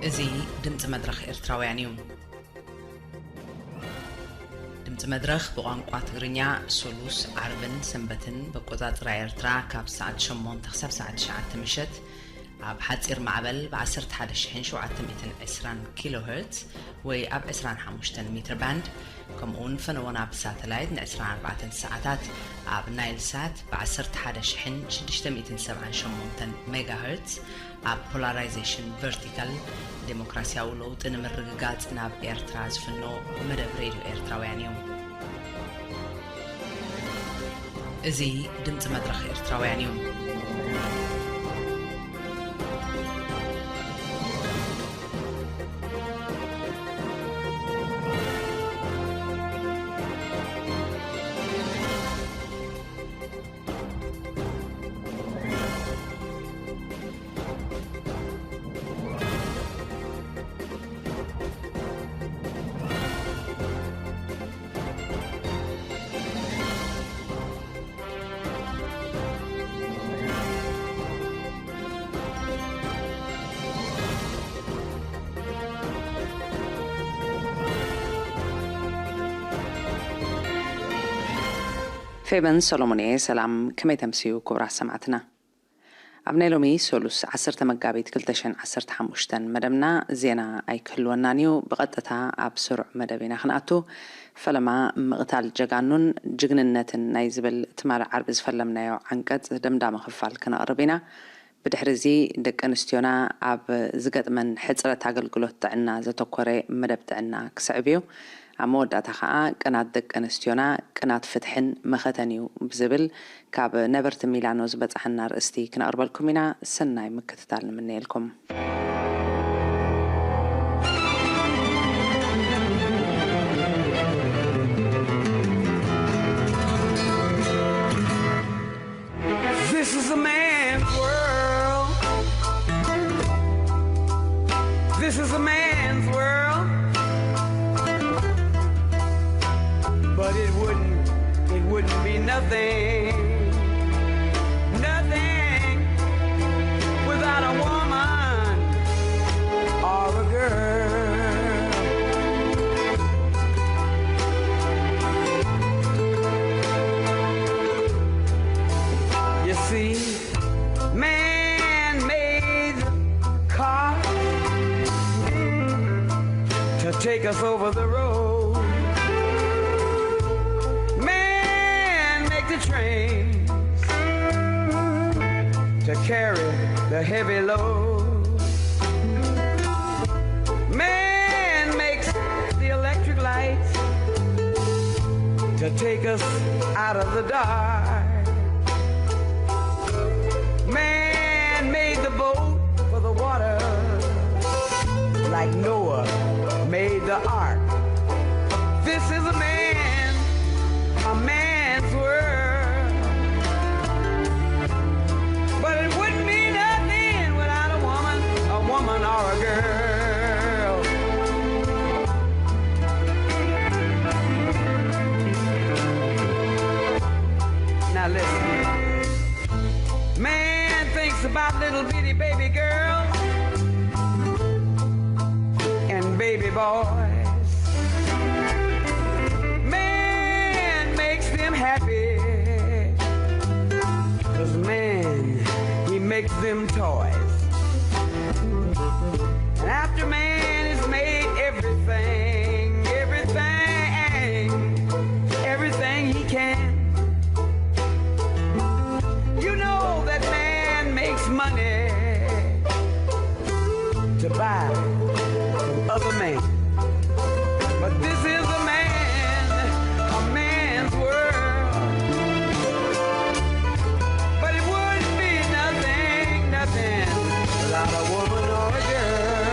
እዚ ድምፂ መድረኽ ኤርትራውያን እዩ። ድምፂ መድረኽ ብቋንቋ ትግርኛ ሶሉስ፣ ዓርብን ሰንበትን በቆፃፅራ ኤርትራ ካብ ሰዓት ሸሞንተ ክሳብ ሰዓት ትሽዓተ ምሸት ኣብ ሓፂር ማዕበል ብ ዓሰርተ ሓደ ሺሕን ሸውዓተ ሚእትን ዕስራን ኪሎ ሄርትዝ ወይ ኣብ ዕስራን ሓሙሽተን ሜትር ባንድ፣ ከምኡውን ፈነወና ብሳተላይት ን ዕስራን ኣርባዕተን ሰዓታት ኣብ ናይል ሳት ብ ዓሰርተ ሓደ ሺሕን ሽዱሽተ ሚእትን ሰብዓን ሸሞንተን ሜጋ ሄርትዝ፣ ኣብ ፖላራይዜሽን ቨርቲካል፣ ዴሞክራሲያዊ ለውጢ ንምርግጋጽ ናብ ኤርትራ ዝፍኖ መደብ ሬድዮ ኤርትራውያን እዩ። እዚ ድምጺ መድረኽ ኤርትራውያን እዩ። ፌበን ሰሎሞን እየ። ሰላም፣ ከመይ ተምስዩ ክቡራት ሰማዕትና? ኣብ ናይ ሎሚ ሰሉስ ዓሰርተ መጋቢት ክልተ ሽሕን ዓሰርተ ሓሙሽተን መደብና ዜና ኣይክህልወናን እዩ። ብቐጥታ ኣብ ስሩዕ መደብ ኢና ክንኣቱ። ፈለማ ምቕታል ጀጋኑን ጅግንነትን ናይ ዝብል ትማሊ ዓርቢ ዝፈለምናዮ ዓንቀጽ ደምዳሚ ክፋል ክነቕርብ ኢና። ብድሕሪ እዚ ደቂ ኣንስትዮና ኣብ ዝገጥመን ሕጽረት ኣገልግሎት ጥዕና ዘተኮረ መደብ ጥዕና ክስዕብ እዩ። ኣብ መወዳእታ ከኣ ቅናት ደቂ ኣንስትዮና ቅናት ፍትሕን መኸተን እዩ ብዝብል ካብ ነበርቲ ሚላኖ ዝበጻሐና ኣርእስቲ ክነቕርበልኩም ኢና። ሰናይ ምክትታል ንምነየልኩም። This is a man's world. This is a man's world. But it wouldn't, it wouldn't be nothing, nothing without a woman or a girl. You see, man made the car to take us over the road. Man make the trains to carry the heavy load. Man makes the electric lights to take us out of the dark. Man made the boat for the water, like Noah made the ark. This is a man, a man's world. But it wouldn't be nothing without a woman, a woman or a girl. Now listen. Man thinks about little bitty baby girls and baby boys. Man makes them happy. 'Cause man, he makes them toys. And after man is made everything, everything, everything he can. You know that man makes money to buy from other men. But this is a man, a man's world. But it wouldn't be nothing, nothing without a woman or a girl.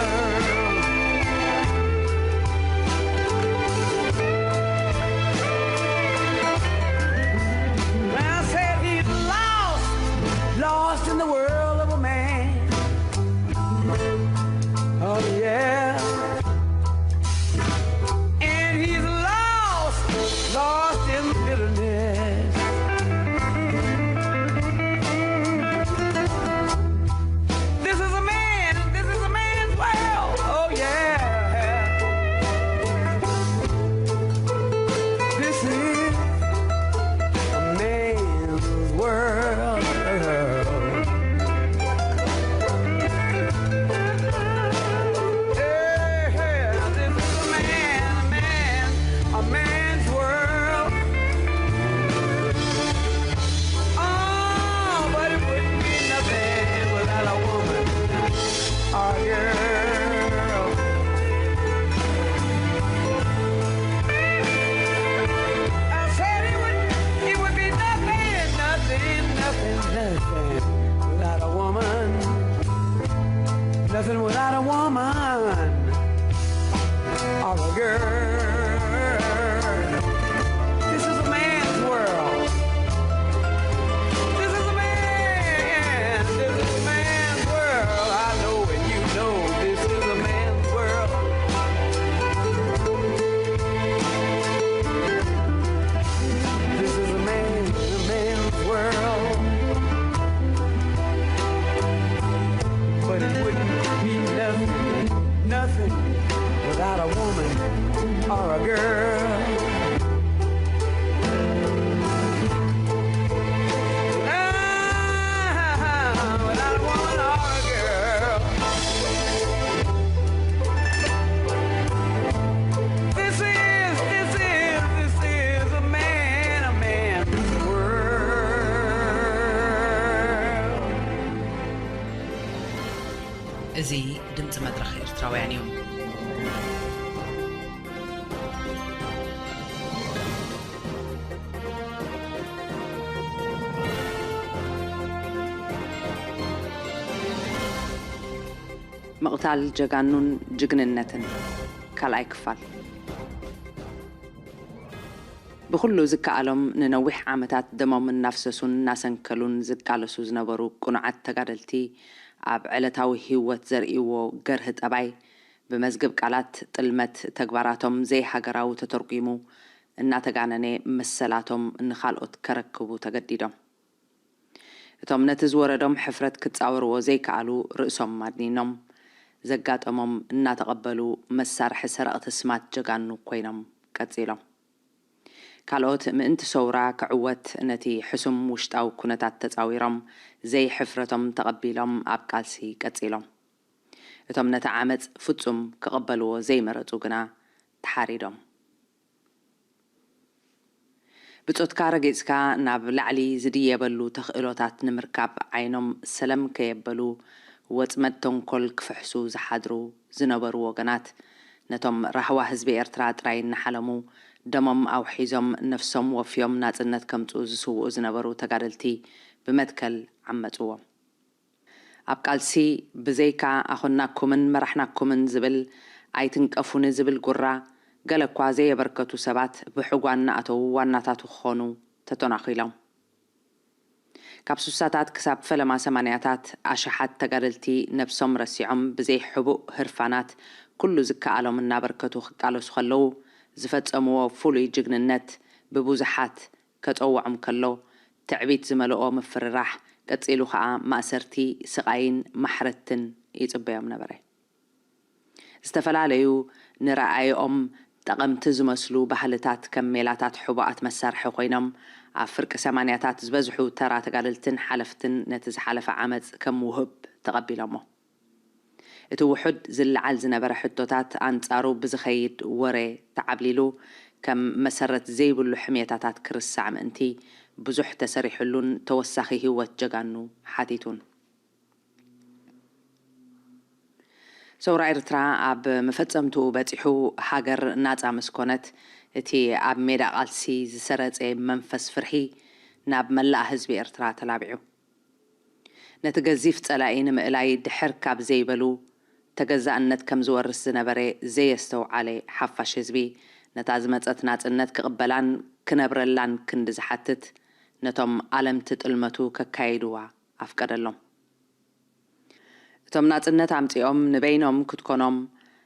እዚ ድምፂ መድረኽ ኤርትራውያን እዩ። ምቕታል ጀጋኑን ጅግንነትን፣ ካልኣይ ክፋል። ብኹሉ ዝከኣሎም ንነዊሕ ዓመታት ደሞም እናፍሰሱን እናሰንከሉን ዝቃለሱ ዝነበሩ ቅኑዓት ተጋደልቲ፣ ኣብ ዕለታዊ ህይወት ዘርእይዎ ገርህ ጠባይ፣ ብመዝግብ ቃላት ጥልመት ተግባራቶም ዘይሃገራዊ ተተርጒሙ እናተጋነነ መሰላቶም ንኻልኦት ከረክቡ ተገዲዶም። እቶም ነቲ ዝወረዶም ሕፍረት ክጻወርዎ ዘይከኣሉ ርእሶም ኣድኒኖም፣ ዘጋጠሞም እናተቐበሉ መሳርሒ ሰረቕቲ ስማት ጀጋኑ ኮይኖም ቀጺሎም። ካልኦት ምእንቲ ሰውራ ክዕወት ነቲ ሕሱም ውሽጣዊ ኩነታት ተጻዊሮም ዘይሕፍረቶም ተቐቢሎም ኣብ ቃልሲ ቀጺሎም። እቶም ነቲ ዓመጽ ፍጹም ክቐበልዎ ዘይመረጹ ግና ተሓሪዶም። ብጾትካ ረጊጽካ ናብ ላዕሊ ዝድየበሉ ተኽእሎታት ንምርካብ ዓይኖም ሰለም ከየበሉ ወጽመድ ተንኮል ክፍሕሱ ዝሓድሩ ዝነበሩ ወገናት፣ ነቶም ራህዋ ህዝቢ ኤርትራ ጥራይ እናሓለሙ፣ ደሞም ኣውሒዞም ነፍሶም ወፍዮም ናጽነት ከምጽኡ ዝስውኡ ዝነበሩ ተጋደልቲ ብመትከል ዓመጽዎም። ኣብ ቃልሲ ብዘይካ ኣኾናኩምን መራሕናኩምን ዝብል፣ ኣይትንቀፉኒ ዝብል ጉራ፣ ገለ እኳ ዘየበርከቱ ሰባት ብሕጓ እናኣተዉ ዋናታቱ ክኾኑ ተተናኺሎም። ካብ ሱሳታት ክሳብ ፈለማ ሰማንያታት ኣሽሓት ተጋደልቲ ነብሶም ረሲዖም ብዘይ ሕቡእ ህርፋናት ኩሉ ዝከኣሎም እናበርከቱ ክቃለሱ ከለዉ፣ ዝፈጸምዎ ፍሉይ ጅግንነት ብብዙሓት ከጸውዖም ከሎ፣ ትዕቢት ዝመልኦ ምፍርራሕ፣ ቀጺሉ ኸኣ ማእሰርቲ፣ ስቓይን ማሕረትን ይጽበዮም ነበረ። ዝተፈላለዩ ንረኣይኦም ጠቐምቲ ዝመስሉ ባህልታት ከም ሜላታት ሕቡኣት መሳርሒ ኮይኖም፣ ኣብ ፍርቂ ሰማንያታት ዝበዝሑ ተራ ተጋደልትን ሓለፍትን ነቲ ዝሓለፈ ዓመጽ ከም ውህብ ተቐቢሎሞ። እቲ ውሑድ ዝለዓል ዝነበረ ሕቶታት ኣንጻሩ ብዝኸይድ ወረ ተዓብሊሉ፣ ከም መሰረት ዘይብሉ ሕሜታታት ክርስዕ ምእንቲ፣ ብዙሕ ተሰሪሕሉን ተወሳኺ ህይወት ጀጋኑ ሓቲቱን። ሰውራ ኤርትራ ኣብ መፈጸምትኡ በጺሑ፣ ሃገር ናጻ ምስ ኮነት፣ እቲ ኣብ ሜዳ ቃልሲ ዝሰረጸ መንፈስ ፍርሒ ናብ መላእ ህዝቢ ኤርትራ ተላቢዑ። ነቲ ገዚፍ ጸላኢ ንምእላይ ድሕር ካብ ዘይበሉ፣ ተገዛእነት ከም ዝወርስ ዝነበረ ዘየስተውዓለ ሓፋሽ ህዝቢ፣ ነታ ዝመጸት ናጽነት ክቕበላን ክነብረላን ክንዲ ዝሓትት፣ ነቶም ኣለምቲ ጥልመቱ ከካይድዋ ኣፍቀደሎም። እቶም ናጽነት ኣምጺኦም ንበይኖም ክትኮኖም፣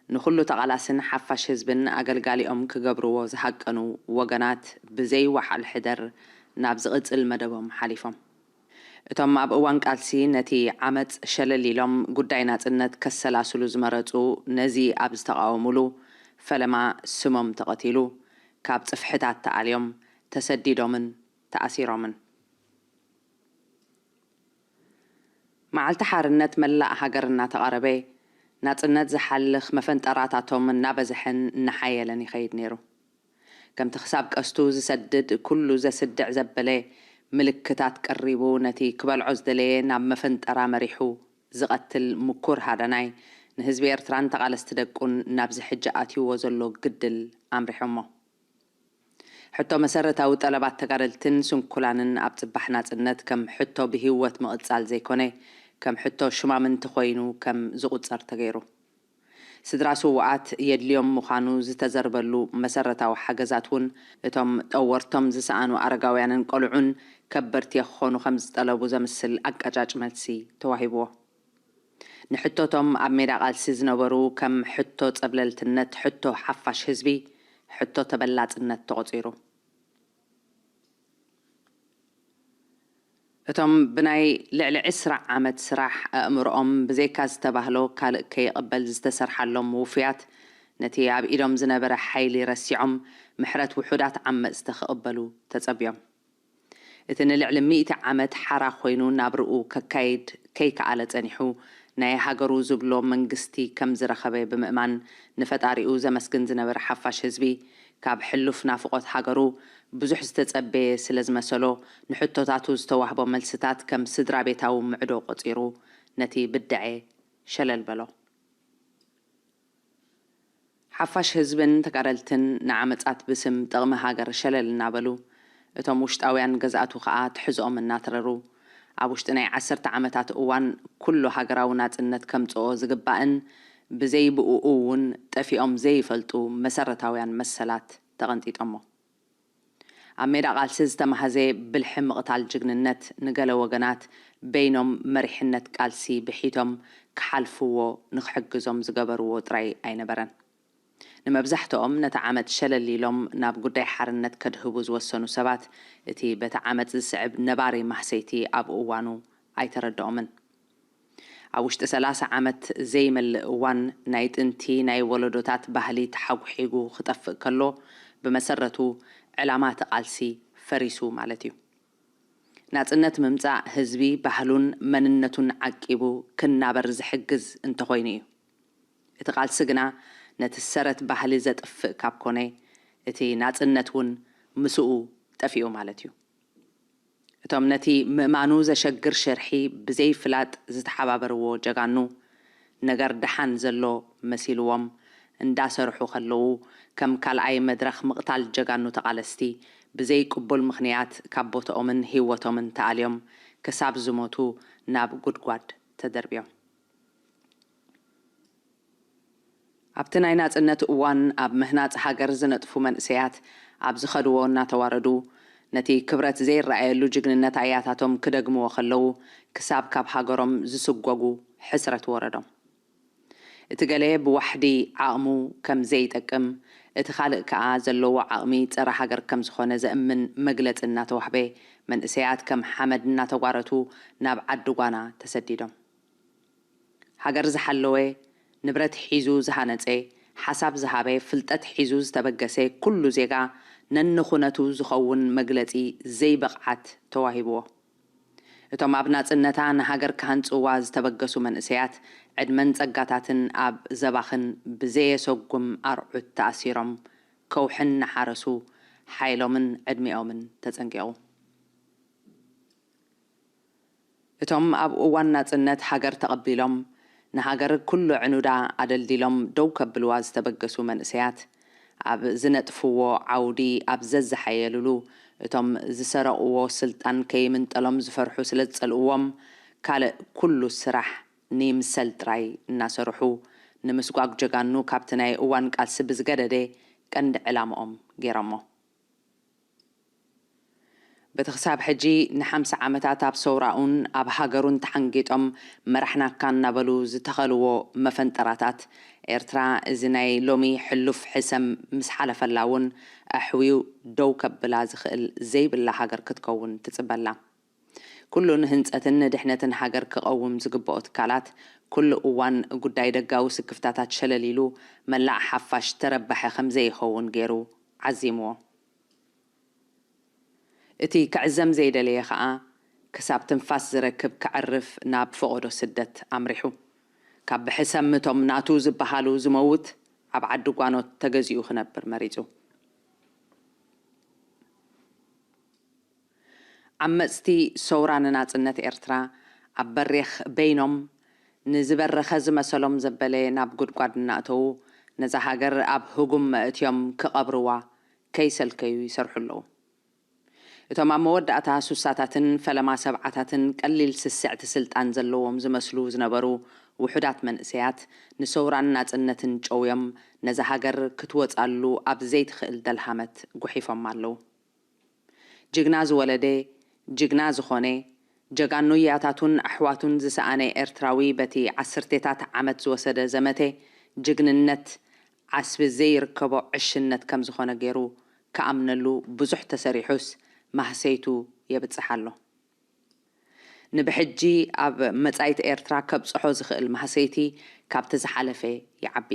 ንኹሉ ተቓላስን ሓፋሽ ህዝብን ኣገልጋሊኦም ክገብርዎ ዝሃቀኑ ወገናት ብዘይ ዋሓል ሕደር ናብ ዝቕጽል መደቦም ሓሊፎም። እቶም ኣብ እዋን ቃልሲ ነቲ ዓመጽ ሸለል ኢሎም ጉዳይ ናጽነት ከሰላስሉ ዝመረጹ፣ ነዚ ኣብ ዝተቓወሙሉ ፈለማ ስሞም ተቐቲሉ፣ ካብ ጽፍሕታት ተኣልዮም፣ ተሰዲዶምን ተኣሲሮምን። መዓልቲ ሓርነት መላእ ሃገር እናተቓረበ፣ ናጽነት ዝሓልኽ መፈንጠራታቶም እናበዝሐን እናሓየለን ይኸይድ ነይሩ። ከምቲ ክሳብ ቀስቱ ዝሰድድ ኩሉ ዘስድዕ ዘበለ ምልክታት ቀሪቡ፣ ነቲ ክበልዖ ዝደለየ ናብ መፈንጠራ መሪሑ ዝቐትል ምኩር ሃዳናይ፣ ንህዝቢ ኤርትራን ተቓለስቲ ደቁን ናብዚ ሕጂ ኣትይዎ ዘሎ ግድል ኣምሪሖሞ። ሕቶ መሰረታዊ ጠለባት ተጋደልትን ስንኩላንን ኣብ ጽባሕ ናጽነት ከም ሕቶ ብህይወት ምቕጻል ዘይኮነ፣ ከም ሕቶ ሽማምንቲ ኮይኑ ከም ዝቑጸር ተገይሩ። ስድራ ስዉኣት የድልዮም ምዃኑ ዝተዘርበሉ መሰረታዊ ሓገዛት እውን፣ እቶም ጠወርቶም ዝሰኣኑ ኣረጋውያንን ቆልዑን ከበድቲ ክኾኑ ከም ዝጠለቡ ዘምስል ኣቀጫጭ መልሲ ተዋሂብዎ። ንሕቶቶም ኣብ ሜዳ ቃልሲ ዝነበሩ ከም ሕቶ ጸብለልትነት፣ ሕቶ ሓፋሽ ህዝቢ፣ ሕቶ ተበላጽነት ተቖጺሩ። እቶም ብናይ ልዕሊ ዕስራ ዓመት ስራሕ ኣእምሮኦም ብዘይካ ዝተባህሎ ካልእ ከይቕበል ዝተሰርሓሎም ውፉያት፣ ነቲ ኣብ ኢዶም ዝነበረ ሓይሊ ረሲዖም፣ ምሕረት ውሑዳት ዓመጽቲ ክቕበሉ ተጸብዮም። እቲ ንልዕሊ ሚእቲ ዓመት ሓራ ኮይኑ ናብርኡ ከካይድ ከይከኣለ ጸኒሑ፣ ናይ ሃገሩ ዝብሎ መንግስቲ ከም ዝረኸበ ብምእማን ንፈጣሪኡ ዘመስግን ዝነበረ ሓፋሽ ህዝቢ፣ ካብ ሕሉፍ ናፍቖት ሃገሩ ብዙሕ ዝተጸበየ ስለ ዝመሰሎ፣ ንሕቶታቱ ዝተዋህቦ መልስታት ከም ስድራ ቤታዊ ምዕዶ ቆጺሩ፣ ነቲ ብደዐ ሸለል በሎ። ሓፋሽ ህዝብን ተጋደልትን ንዓመጻት ብስም ጥቕሚ ሃገር ሸለል እናበሉ፣ እቶም ውሽጣውያን ገዛእቱ ከኣ ትሕዝኦም እናትረሩ፣ ኣብ ውሽጢ ናይ ዓሰርተ ዓመታት እዋን ኩሉ ሃገራዊ ናጽነት ከምጽኦ ዝግባእን ብዘይ ብእኡ እውን ጠፊኦም ዘይፈልጡ መሰረታውያን መሰላት ተቐንጢጦሞ። ኣብ ሜዳ ቃልሲ ዝተማህዘ ብልሒ ምቕታል ጅግንነት ንገለ ወገናት በይኖም መሪሕነት ቃልሲ ብሒቶም ክሓልፍዎ ንኽሕግዞም ዝገበርዎ ጥራይ ኣይነበረን። ንመብዛሕትኦም ነቲ ዓመት ሸለል ኢሎም ናብ ጉዳይ ሓርነት ከድህቡ ዝወሰኑ ሰባት እቲ በቲ ዓመት ዝስዕብ ነባሪ ማህሰይቲ ኣብ እዋኑ ኣይተረድኦምን። ኣብ ውሽጢ ሰላሳ ዓመት ዘይመልእ እዋን ናይ ጥንቲ ናይ ወለዶታት ባህሊ ተሓጉሒጉ ክጠፍእ ከሎ ብመሰረቱ ዕላማ እቲ ቃልሲ ፈሪሱ ማለት እዩ። ናጽነት ምምጻእ ህዝቢ ባህሉን መንነቱን ዓቂቡ ክናበር ዝሕግዝ እንተኾይኑ እዩ። እቲ ቃልሲ ግና ነቲ ሰረት ባህሊ ዘጥፍእ ካብ ኮነ እቲ ናጽነት እውን ምስኡ ጠፊኡ ማለት እዩ። እቶም ነቲ ምእማኑ ዘሸግር ሽርሒ ብዘይ ፍላጥ ዝተሓባበርዎ ጀጋኑ፣ ነገር ደሓን ዘሎ መሲልዎም እንዳሰርሑ ከለዉ፣ ከም ካልኣይ መድረኽ ምቕታል ጀጋኑ ተቓለስቲ፣ ብዘይ ቅቡል ምኽንያት ካብ ቦትኦምን ህይወቶምን ተኣልዮም ክሳብ ዝሞቱ ናብ ጉድጓድ ተደርብዮም። ኣብቲ ናይ ናጽነት እዋን ኣብ ምህናጽ ሃገር ዝነጥፉ መንእሰያት ኣብ ዝኸድዎ እናተዋረዱ፣ ነቲ ክብረት ዘይረኣየሉ ጅግንነት ኣያታቶም ክደግምዎ ከለዉ፣ ክሳብ ካብ ሃገሮም ዝስጎጉ ሕስረት ወረዶም። እቲ ገለ ብዋሕዲ ዓቕሙ ከም ዘይጠቅም፣ እቲ ካልእ ከኣ ዘለዎ ዓቕሚ ጸረ ሃገር ከም ዝኾነ ዘእምን መግለጺ እናተዋህበ፣ መንእሰያት ከም ሓመድ እናተጓረቱ ናብ ዓዲ ጓና ተሰዲዶም። ሃገር ዝሓለወ፣ ንብረት ሒዙ ዝሃነጸ፣ ሓሳብ ዝሃበ፣ ፍልጠት ሒዙ ዝተበገሰ ኩሉ ዜጋ ነንኹነቱ ዝኸውን መግለጺ ዘይብቕዓት ተዋሂብዎ። እቶም ኣብ ናጽነታ ንሃገር ክሃንጽዋ ዝተበገሱ መንእሰያት፣ ዕድመን ጸጋታትን ኣብ ዘባኽን ብዘየሰጉም ኣርዑት ተኣሲሮም፣ ከውሒ እናሓረሱ፣ ሓይሎምን ዕድሚኦምን ተጸንቂቑ። እቶም ኣብ እዋን ናጽነት ሃገር ተቐቢሎም፣ ንሃገር ኩሉ ዕኑዳ ኣደልዲሎም ደው ከብልዋ ዝተበገሱ መንእሰያት፣ ኣብ ዝነጥፍዎ ዓውዲ ኣብ ዘዝሓየልሉ፣ እቶም ዝሰረቕዎ ስልጣን ከይምንጠሎም ዝፈርሑ ስለ ዝጸልእዎም፣ ካልእ ኩሉ ስራሕ ንይምሰል ጥራይ እናሰርሑ፣ ንምስጓግ ጀጋኑ ካብቲ ናይ እዋን ቃልሲ ብዝገደደ ቀንዲ ዕላምኦም ገይሮሞ። በቲ ክሳብ ሕጂ ንሓምሳ ዓመታት ኣብ ሰውራኡን ኣብ ሃገሩን ተሓንጊጦም መራሕናካ እናበሉ ዝተኸልዎ መፈንጠራታት ኤርትራ፣ እዚ ናይ ሎሚ ሕሉፍ ሕሰም ምስ ሓለፈላ እውን ኣሕውዩ ደው ከብላ ዝኽእል ዘይብላ ሃገር ክትከውን ትጽበላ። ኩሉ ንህንጸትን ንድሕነትን ሃገር ክቐውም ዝግብኦ ትካላት፣ ኩሉ እዋን ጉዳይ ደጋዊ ስክፍታታት ሸለል ኢሉ፣ መላእ ሓፋሽ ተረባሒ ከም ዘይኸውን ገይሩ ዓዚምዎ። እቲ ክዕዘም ዘይደለየ ኸኣ፣ ክሳብ ትንፋስ ዝረክብ ከዕርፍ ናብ ፈቐዶ ስደት ኣምሪሑ። ካብ ብሕሰም እቶም ናቱ ዝበሃሉ ዝመውት፣ ኣብ ዓዲ ጓኖት ተገዚኡ ክነብር መሪጹ። ዓመጽቲ ሰውራ ንናጽነት ኤርትራ፣ ኣብ በሪኽ በይኖም፣ ንዝበረኸ ዝመሰሎም ዘበለ ናብ ጉድጓድ እናእተዉ፣ ነዛ ሃገር ኣብ ህጉም መእትዮም ክቐብርዋ ከይሰልከዩ ይሰርሑ ኣለዉ። እቶም ኣብ መወዳእታ ሱሳታትን ፈለማ ሰብዓታትን ቀሊል ስስዕቲ ስልጣን ዘለዎም ዝመስሉ ዝነበሩ ውሑዳት መንእሰያት፣ ንሰውራን ናጽነትን ጨውዮም፣ ነዛ ሃገር ክትወጻሉ ኣብ ዘይትኽእል ደልሃመት ጉሒፎማ ኣለዉ። ጅግና ዝወለደ፣ ጅግና ዝኾነ፣ ጀጋኑ ያታቱን ኣሕዋቱን ዝሰኣነ ኤርትራዊ በቲ ዓስርቴታት ዓመት ዝወሰደ ዘመተ ጅግንነት ዓስቢ ዘይርከቦ ዕሽነት ከም ዝኾነ ገይሩ ክኣምነሉ ብዙሕ ተሰሪሑስ ማህሰይቱ የብጽሕ ኣሎ። ንብሕጂ ኣብ መጻኢት ኤርትራ ከብጽሖ ዝኽእል ማህሰይቲ ካብቲ ዝሓለፈ ይዓቢ።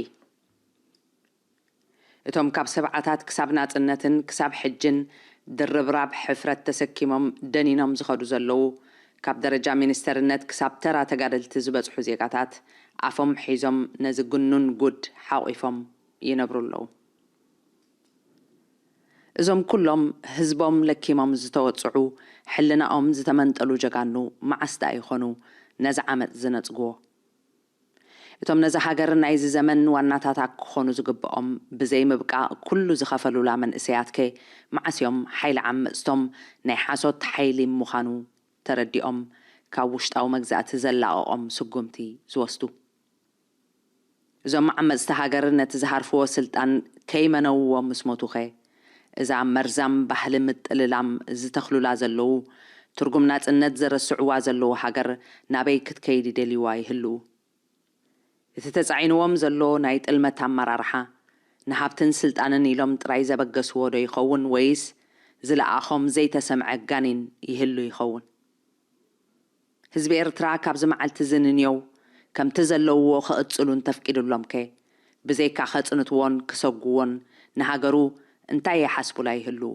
እቶም ካብ ሰብዓታት ክሳብ ናጽነትን ክሳብ ሕጅን ድርብራብ ሕፍረት ተሰኪሞም ደኒኖም ዝኸዱ ዘለዉ፣ ካብ ደረጃ ሚኒስተርነት ክሳብ ተራ ተጋደልቲ ዝበጽሑ ዜጋታት ኣፎም ሒዞም ነዚ ግኑን ጉድ ሓቑፎም ይነብሩ ኣለዉ። እዞም ኩሎም ህዝቦም ለኪሞም ዝተወጽዑ፣ ሕልናኦም ዝተመንጠሉ ጀጋኑ መዓስ ደኣ ይኾኑ ነዚ ዓመጽ ዝነጽግዎ? እቶም ነዛ ሃገር ናይዚ ዘመን ዋናታታ ክኾኑ ዝግብኦም ብዘይምብቃቕ ኩሉ ዝኸፈሉላ መንእሰያትከ መዓስ እዮም ሓይሊ ዓመጽቶም ናይ ሓሶት ሓይሊ ምዃኑ ተረዲኦም ካብ ውሽጣዊ መግዛእቲ ዘላቐቖም ስጉምቲ ዝወስዱ? እዞም ዓመጽቲ ሃገር ነቲ ዝሃርፍዎ ስልጣን ከይመነውዎ ምስ ሞቱኸ እዛ መርዛም ባህሊ ምጥልላም ዝተኽሉላ ዘለዉ ትርጉም ናጽነት ዘረስዕዋ ዘለዉ ሃገር ናበይ ክትከይድ ይደልይዋ ይህልዉ? እቲ ተጻዒንዎም ዘሎ ናይ ጥልመት ኣመራርሓ ንሃብትን ስልጣንን ኢሎም ጥራይ ዘበገስዎ ዶ ይኸውን ወይስ ዝለኣኾም ዘይተሰምዐ ጋኔን ይህሉ ይኸውን? ህዝቢ ኤርትራ ካብዚ መዓልቲ እዚ ንንየው ከምቲ ዘለውዎ ክቕጽሉ እንተፍቂድሎምከ ብዘይካ ከጽንትዎን ክሰጉዎን ንሃገሩ እንታይ ይሓስቡላ ይህልዉ?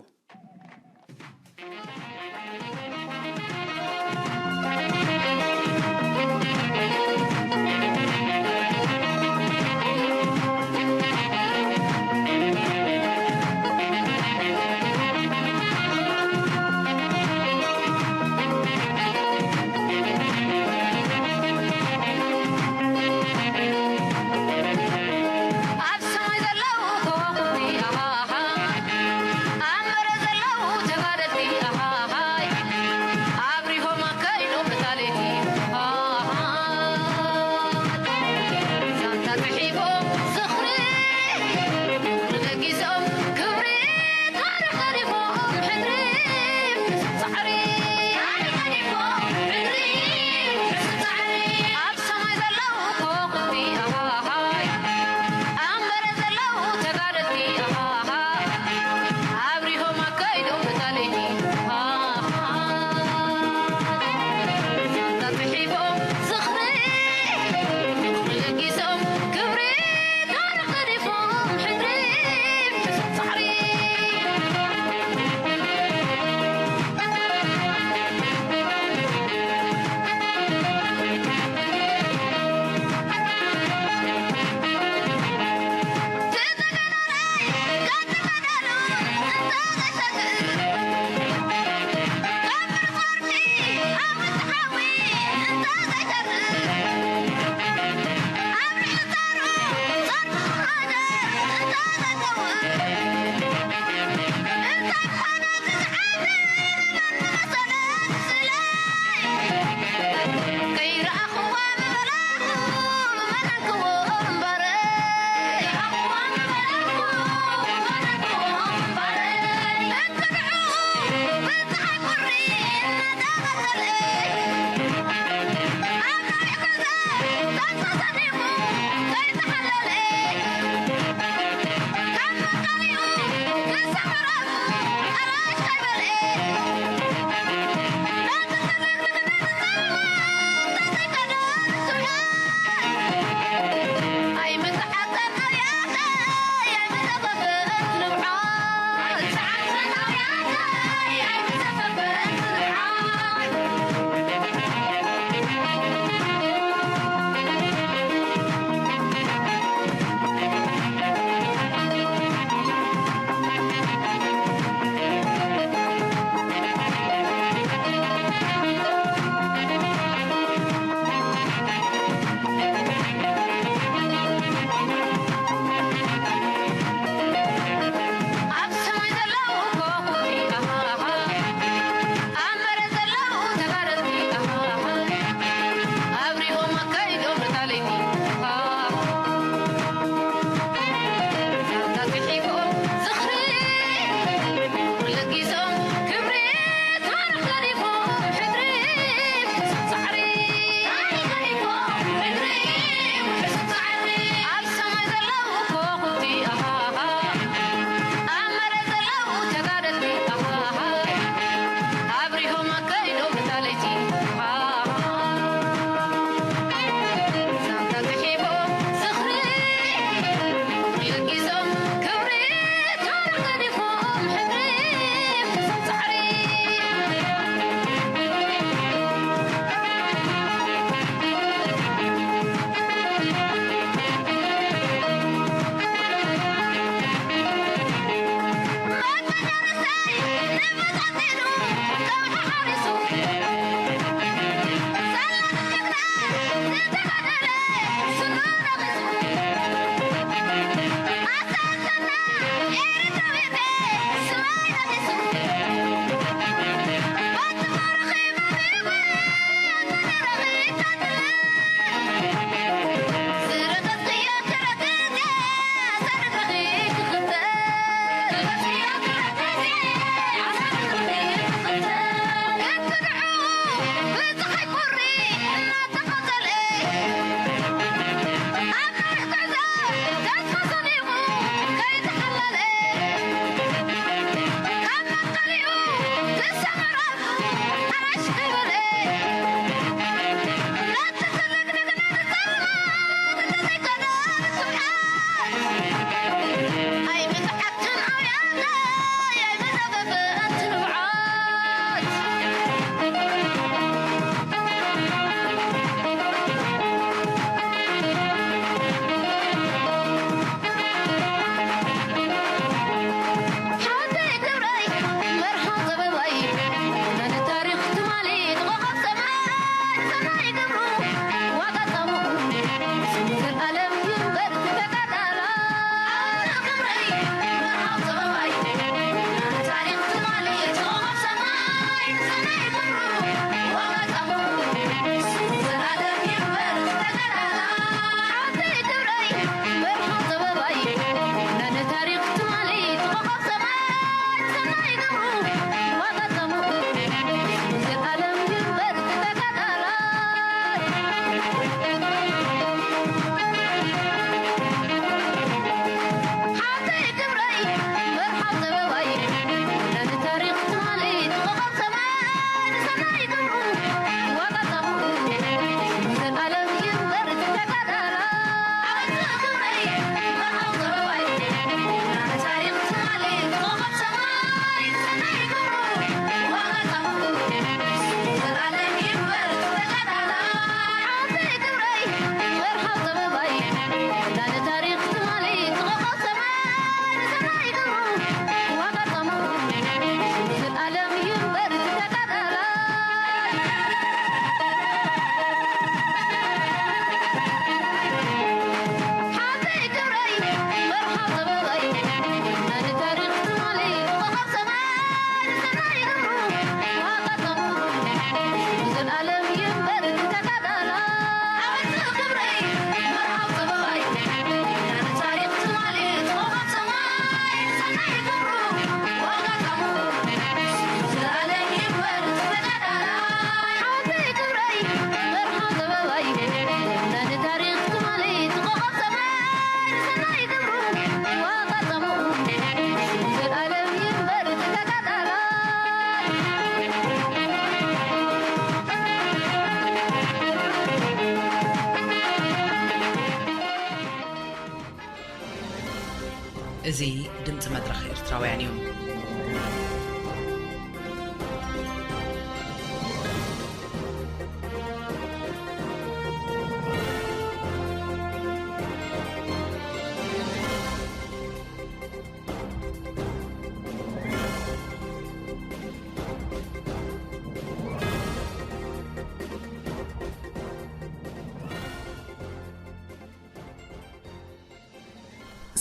እዚ ድምፂ መድረኽ ኤርትራውያን እዩ።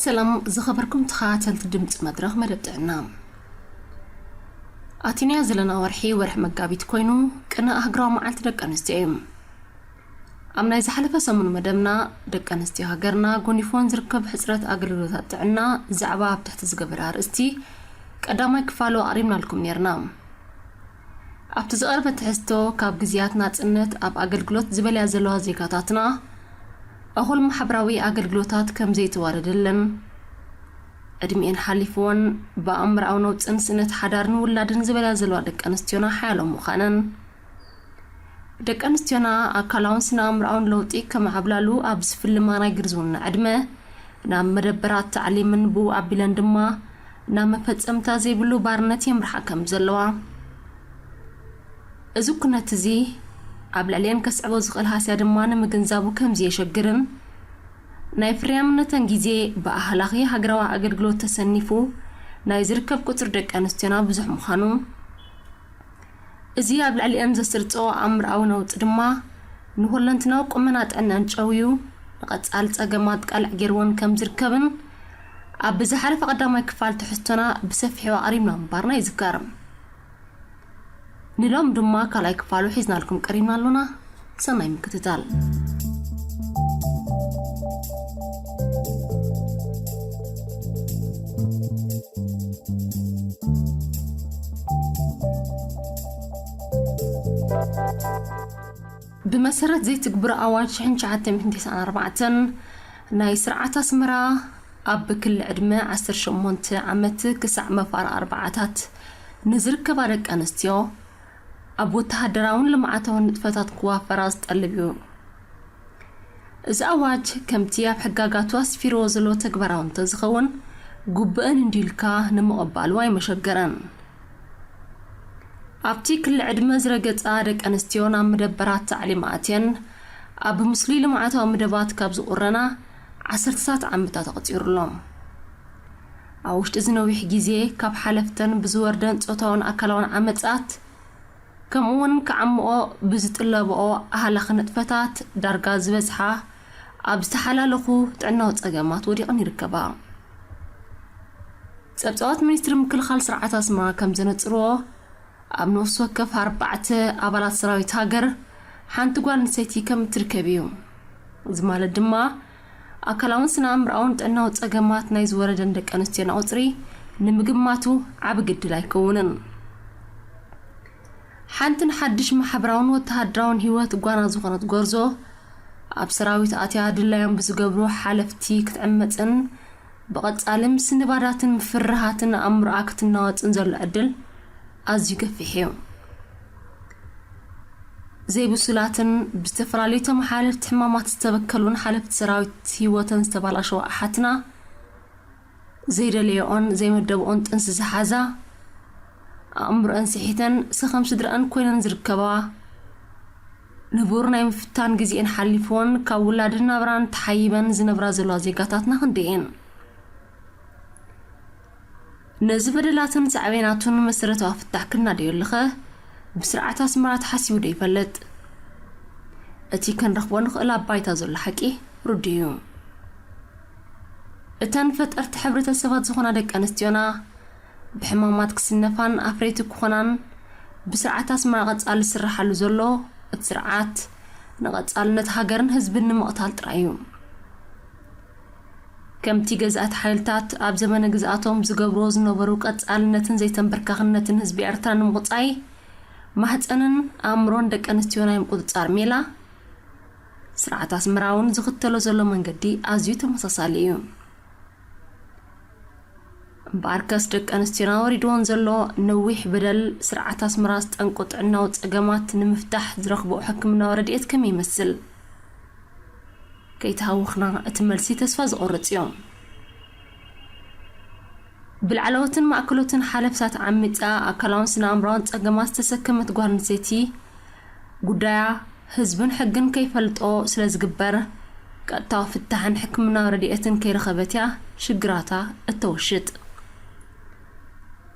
ሰላም ዝኸበርኩም ተኸታተልቲ ድምፂ መድረኽ መደብ ጥዕና። ኣቲናዮ ዘለና ወርሒ፣ ወርሒ መጋቢት ኮይኑ፣ ቅነ ኣህጉራዊ መዓልቲ ደቂ ኣንስትዮ እዩ። ኣብ ናይ ዝሓለፈ ሰሙን መደብና፣ ደቂ ኣንስትዮ ሃገርና ጎኒፍወን ዝርከብ ሕፅረት ኣገልግሎታት ጥዕና ዛዕባ ኣብ ትሕቲ ዝገበረ ኣርእስቲ ቀዳማይ ክፋሉ ኣቕሪብናልኩም ነይርና። ኣብቲ ዝቐርበ ትሕዝቶ፣ ካብ ግዜያት ናጽነት ኣብ ኣገልግሎት ዝበልያ ዘለዋ ዜጋታትና፣ እኹል ማሕበራዊ ኣገልግሎታት ከም ዘይተዋደደለን፣ ዕድሚኤን ሓሊፍወን ብኣእምሮኣዊ ነውጽን ስእነት ሓዳርን ውላድን ዝበልያ ዘለዋ ደቂ ኣንስትዮና ሓያሎ ምዃነን፣ ደቂ ኣንስትዮና ኣካላውን ስነ ኣእምሮኣውን ለውጢ ከመዓብላሉ ኣብ ዝፍልማ ናይ ግርዝውና ዕድመ፣ ናብ መደበራት ታዕሊምን ብኡ ኣቢለን ድማ ናብ መፈጸምታ ዘይብሉ ባርነት የምርሓ ከም ዘለዋ፣ እዚ ኩነት እዚ ኣብ ልዕሊኤን ከስዕቦ ዝኽእል ሃስያ ድማ ንምግንዛቡ ከም ዘየሸግርን፣ ናይ ፍርያምነተን ግዜ ብኣህላኺ ሃገራዊ ኣገልግሎት ተሰኒፉ ናይ ዝርከብ ቁጽሪ ደቂ ኣንስትዮና ብዙሕ ምዃኑ፣ እዚ ኣብ ልዕሊኤን ዘስርጾ ኣእምሮኣዊ ነውጺ ድማ ንኹለንትናዊ ቁመና ጥዕናን ጨውዩ፣ ንቐጻሊ ጸገማት ቃልዕ ገይርወን ከም ዝርከብን ኣብ ዝሓለፈ ቀዳማይ ክፋል ትሕዝቶና ብሰፊሑ ኣቕሪብና ምንባርና ይዝከር። ንሎም ድማ ካልኣይ ክፋሉ ሒዝናልኩም ቀሪብና ኣሎና። ሰናይ ምክትታል። ብመሰረት ዘይትግብሮ ኣዋጅ ሽሕን ትሽዓተ ሚእትን ተስዓን ኣርባዕተን ናይ ስርዓት ኣስመራ፣ ኣብ ክሊ ዕድመ ዓሰርተ ሸሞንተ ዓመት ክሳዕ መፋር ኣርባዓታት ንዝርከባ ደቂ ኣንስትዮ፣ ኣብ ወተሃደራውን ልምዓታውን ንጥፈታት ክዋፈራ ዝጠልብ እዩ። እዚ ኣዋጅ፣ ከምቲ ኣብ ሕጋጋቱ ኣስፊርዎ ዘሎ ተግባራዊ እንተዝኸውን፣ ግቡእን እንዲልካ ንምቕባሉ ኣይመሸገረን። ኣብቲ ክሊ ዕድመ ዝረገጻ ደቂ ኣንስትዮ ናብ መደበራት ታዕሊም ኣትየን ኣብ ምስሉይ ልምዓታዊ መደባት ካብ ዝቑረና ዓሰርተታት ዓመታት ኣቑጺሩ ኣሎ። ኣብ ውሽጢ እዚ ነዊሕ ግዜ፣ ካብ ሓለፍተን ብዝወርደን ጾታውን ኣካላውን ዓመጻት፣ ከምኡ'ውን ክዓምኦ ብዝጥለብኦ ኣህላኺ ንጥፈታት፣ ዳርጋ ዝበዝሓ ኣብ ዝተሓላለኹ ጥዕናዊ ጸገማት ወዲቐን ይርከባ። ጸብጻባት ሚኒስትሪ ምክልኻል ስርዓት ኣስመራ ከም ዘነጽርዎ፣ ኣብ ነፍሲ ወከፍ ኣርባዕተ ኣባላት ሰራዊት ሃገር ሓንቲ ጓል ኣንስተይቲ ከም እትርከብ እዩ። እዚ ማለት ድማ፣ ኣካላውን ስነ ኣእምሮኣውን ጥዕናዊ ጸገማት ናይ ዝወረደን ደቂ ኣንስትዮና ቁጽሪ ንምግማቱ ዓቢ ግድል ኣይከውንን። ሓንቲ ንሓድሽ ማሕበራውን ወተሃደራውን ህይወት ጓና ዝኾነት ጎርዞ፣ ኣብ ሰራዊት ኣትያ ድላዮም ብዝገብሩ ሓለፍቲ ክትዕመጽን ብቐጻሊ ምስንባዳትን ምፍርራሃትን ኣእምሮኣ ክትናወጽን ዘሎ ዕድል ኣዝዩ ገፊሕ እዩ። ዘይብሱላትን ብዝተፈላለዩ ተመሓላለፍቲ ሕማማት ዝተበከሉን ሓለፍቲ ሰራዊት ህይወተን ዝተባላሸዋ ኣሓትና፣ ዘይደለየኦን ዘይመደብኦን ጥንሲ ዝሓዛ፣ ኣእምሮአን ስሒተን ሰኸም ስድረአን ኮይነን ዝርከባ፣ ንቡር ናይ ምፍታን ግዜኤን ሓሊፍወን ካብ ውላድን ናብራን ተሓይበን ዝነብራ ዘለዋ ዜጋታትና ክንደየን። ነዚ በደላትን ሳዕቤናቱን መሰረታዊ ፍታሕ ክናደዮ ኣለኸ፣ ብስርዓት ኣስመራ ተሓሲቡ ዶ ይፈልጥ? እቲ ክንረኽቦ ንኽእል ኣብ ባይታ ዘሎ ሓቂ ርዱእ እዩ። እተን ፈጠርቲ ሕብረተሰባት ዝኾና ደቂ ኣንስትዮና፣ ብሕማማት ክስነፋን ኣፍረይቲ ክኾናን ብስርዓት ኣስመራ ቀጻሊ ዝስርሓሉ ዘሎ፣ እቲ ስርዓት ንቐጻልነት ሃገርን ህዝብን ንምቕታል ጥራይ እዩ። ከምቲ ገዛእቲ ሓይልታት ኣብ ዘመነ ግዝኣቶም ዝገብርዎ ዝነበሩ ቀጻልነትን ዘይተንበርካኽነትን ህዝቢ ኤርትራ ንምቑጻይ ማህጸንን ኣእምሮን ደቂ ኣንስትዮ ናይ ምቁጽጻር ሜላ፣ ስርዓት ኣስመራ እውን ዝኽተሎ ዘሎ መንገዲ ኣዝዩ ተመሳሳሊ እዩ። እምበኣርከስ ደቂ ኣንስትዮና ወሪድወን ዘሎ ነዊሕ በደል ስርዓት ኣስመራ ዝጠንቁ ጥዕናዊ ጸገማት ንምፍታሕ ዝረኽብኦ ሕክምናዊ ረድኤት ከመይ ይመስል? ከይተሃወኽና እቲ መልሲ ተስፋ ዘቑርጽ እዩ። ብላዕለዎትን ማእከሎትን ሓለፍታት ዓሚጻ ኣካላውን ስነ ኣእምሮኣውን ጸገማት ዝተሰከመት ጓል ኣንስተይቲ ጉዳያ ህዝብን ሕግን ከይፈልጦ ስለ ዝግበር፣ ቀጥታዊ ፍታሕን ሕክምናዊ ረድኤትን ከይረኸበት እያ ሽግራታ እተወሽጥ።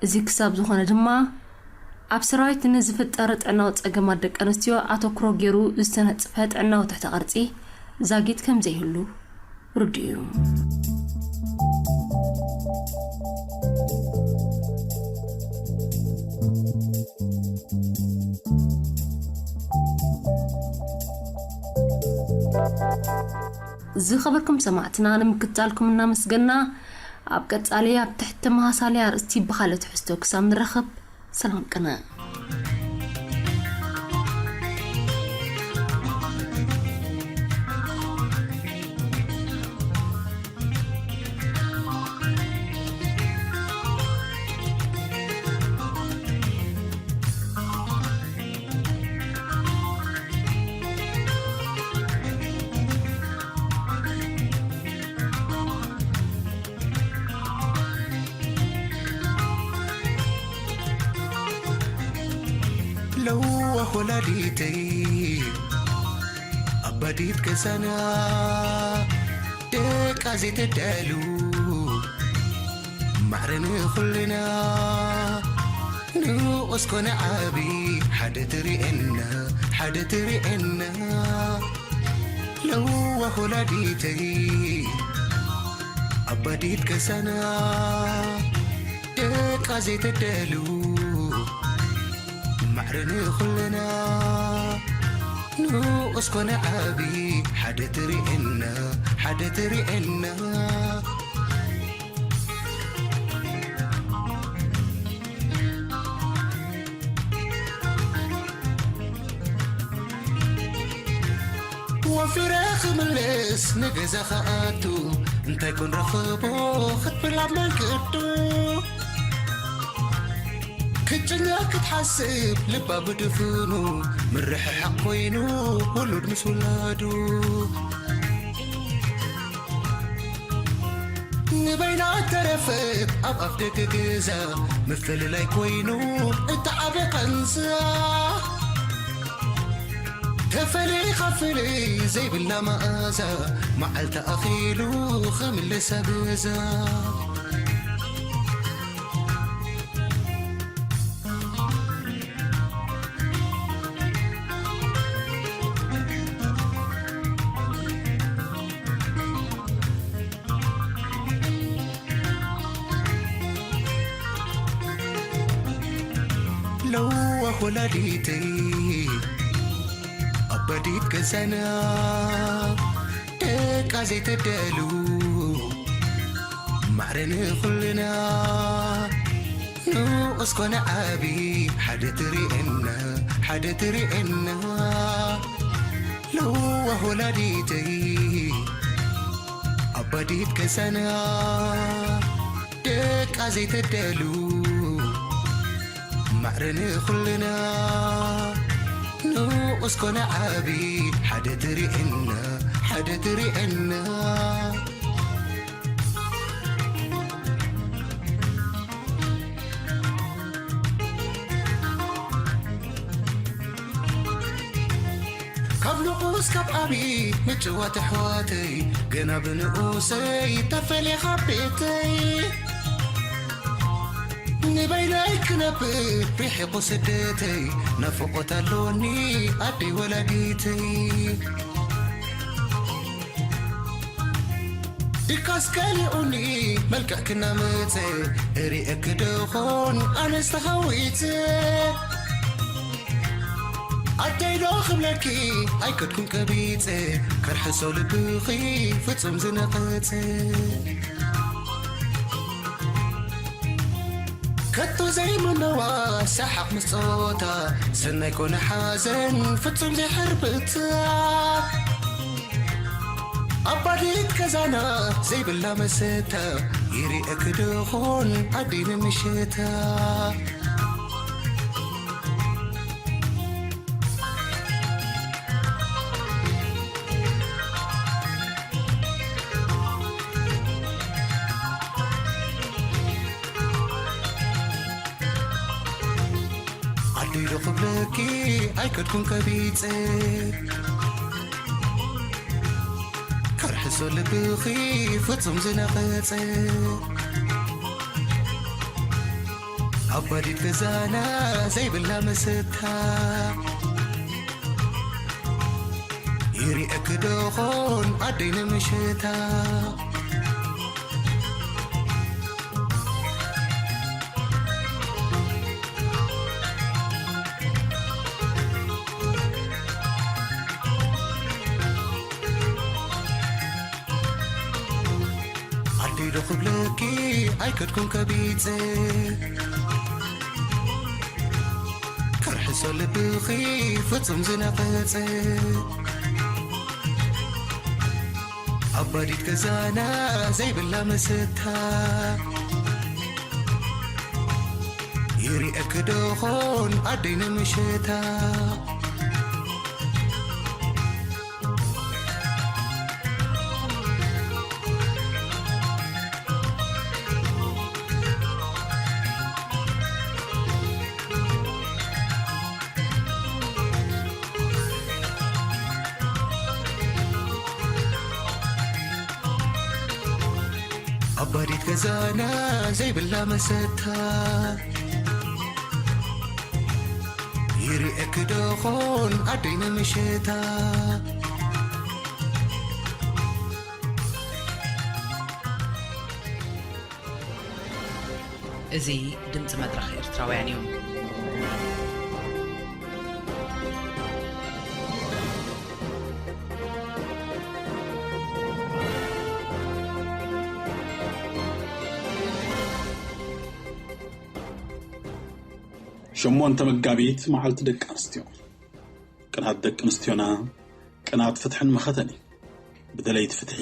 እዚ ክሳብ ዝኾነ ድማ፣ ኣብ ሰራዊት ንዝፍጠር ጥዕናዊ ጸገማት ደቂ ኣንስትዮ ኣተኩሮ ገይሩ ዝተነጽፈ ጥዕናዊ ትሕተ ቅርጺ ዛጊት ከም ዘይህሉ ርዱእ እዩ። ዝኸበርኩም ሰማዕትና፣ ንምክትታልኩም እናመስገና፣ ኣብ ቀጻሊ ኣብ ትሕቲ ተመሳሳሊ ኣርእስቲ ብኻልእ ትሕዝቶ ክሳብ ንራኸብ፣ ሰላም ቅነ። ለዋህ ወላዲተይ ኣባዲት ገዛና ደቃ ዘይተዳሉ ማዕረ ንኹልና ንኡስ ኮነ ዓቢ ሓደ ትርእየና ሓደ ትርእየና ለዋህ ወላዲተይ ኣባዲት ገዛና ደቃ ዘይተዳሉ ማዕረ ንኹልና ንኡስ ኮነ ዓቢ ሓደ ትርእየና ሓደ ትርእየና ወፊረ ክምልስ ንገዛ ክኣቱ እንታይ ኮን ረኽቦ ክትብል ኣብ መንገዱ ክት ጭንቀት ክትሓስብ ልባ ብድፍኑ ምርሕሓቕ ኮይኑ ውሉድ ምስ ውላዱ ንበይና ተረፈት ኣብ ኣፍ ደገ ገዛ ምፍልላይ ኮይኑ እተዓበ ቃንዛ ተፈሊኻ ፍልይ ዘይብላ መኣዛ መዓልቲ ኣኺሉ ክምለሳ ገዛ ለዋህ ወላዲተይ ኣባዲት ገዛና ደቃ ዘይተደሉ ማዕረ ንኹልና ንኡስ ኮነ ዓቢ ሓደ ትሪኤና ሓደ ትሪኤና ለዋህ ወላዲተይ ኣባዲት ገዛና ደቃ ዘይተደሉ ማዕረ ንኹልና ንኡስ ኮነ ዓቢ ሓደ ትሪኤና ሓደ ትሪኤና ካብ ንኡስ ካብ ዓቢ ምጭዋት ኣሕዋተይ ገና ብንኡሰይ ተፈልየ ካብ ቤተይ ንበይነይ ክነብር ርሒቑ ስደተይ ናፍቖት ኣሎኒ ኣደይ ወላዲተይ ድካስ ከሊኡኒ መልክዕ ክናመፀ እሪኤኪ ደኾን ኣነስ ተሃዊፀ ኣደይ ዶ ክብለኪ ኣይከድኩን ቀቢፀ ከርሕሶ ልብኺ ፍጹም ዝነቐፀ ከቶ ዘይምነዋ ሰሓቕ ምስ ጸወታ ሰናይ ኮነ ሓዘን ፍጹም ዘይሕርብታ ኣባዲት ገዛና ዘይብላ መሰታ ይርኤክ ደኾን ኣደይ ንምሸታ ኣደይ ዶ ክብለኪ ኣይከድኩን ከቢፀ ከርሕሶ ልብኺ ፍጹም ዝነቐጸ ኣባዲት ገዛና ዘይብላ መሰታ ይርኤክ ደኾን ኣደይ ንምሸታ ኣደይ ዶ ክብለኪ ኣይከድኩን ከቢፀ ከርሕሶ ልብኺ ፍጹም ዝነቐጸ ኣባዲት ገዛና ዘይብላ መሰታ ይርኤክ ደኾን ኣደይ ንምሸታ ኣባዲት ገዛና ዘይብላ መሰታ ይርኤክ ደኾን ኣደይ ንምሸታ እዚ ድምፂ መድረኽ ኤርትራውያን እዩ። ሸሞንተ መጋቢት መዓልቲ ደቂ ኣንስትዮ። ቅናት ደቂ ኣንስትዮና፣ ቅናት ፍትሕን መኸተን እዩ። ብደለይቲ ፍትሒ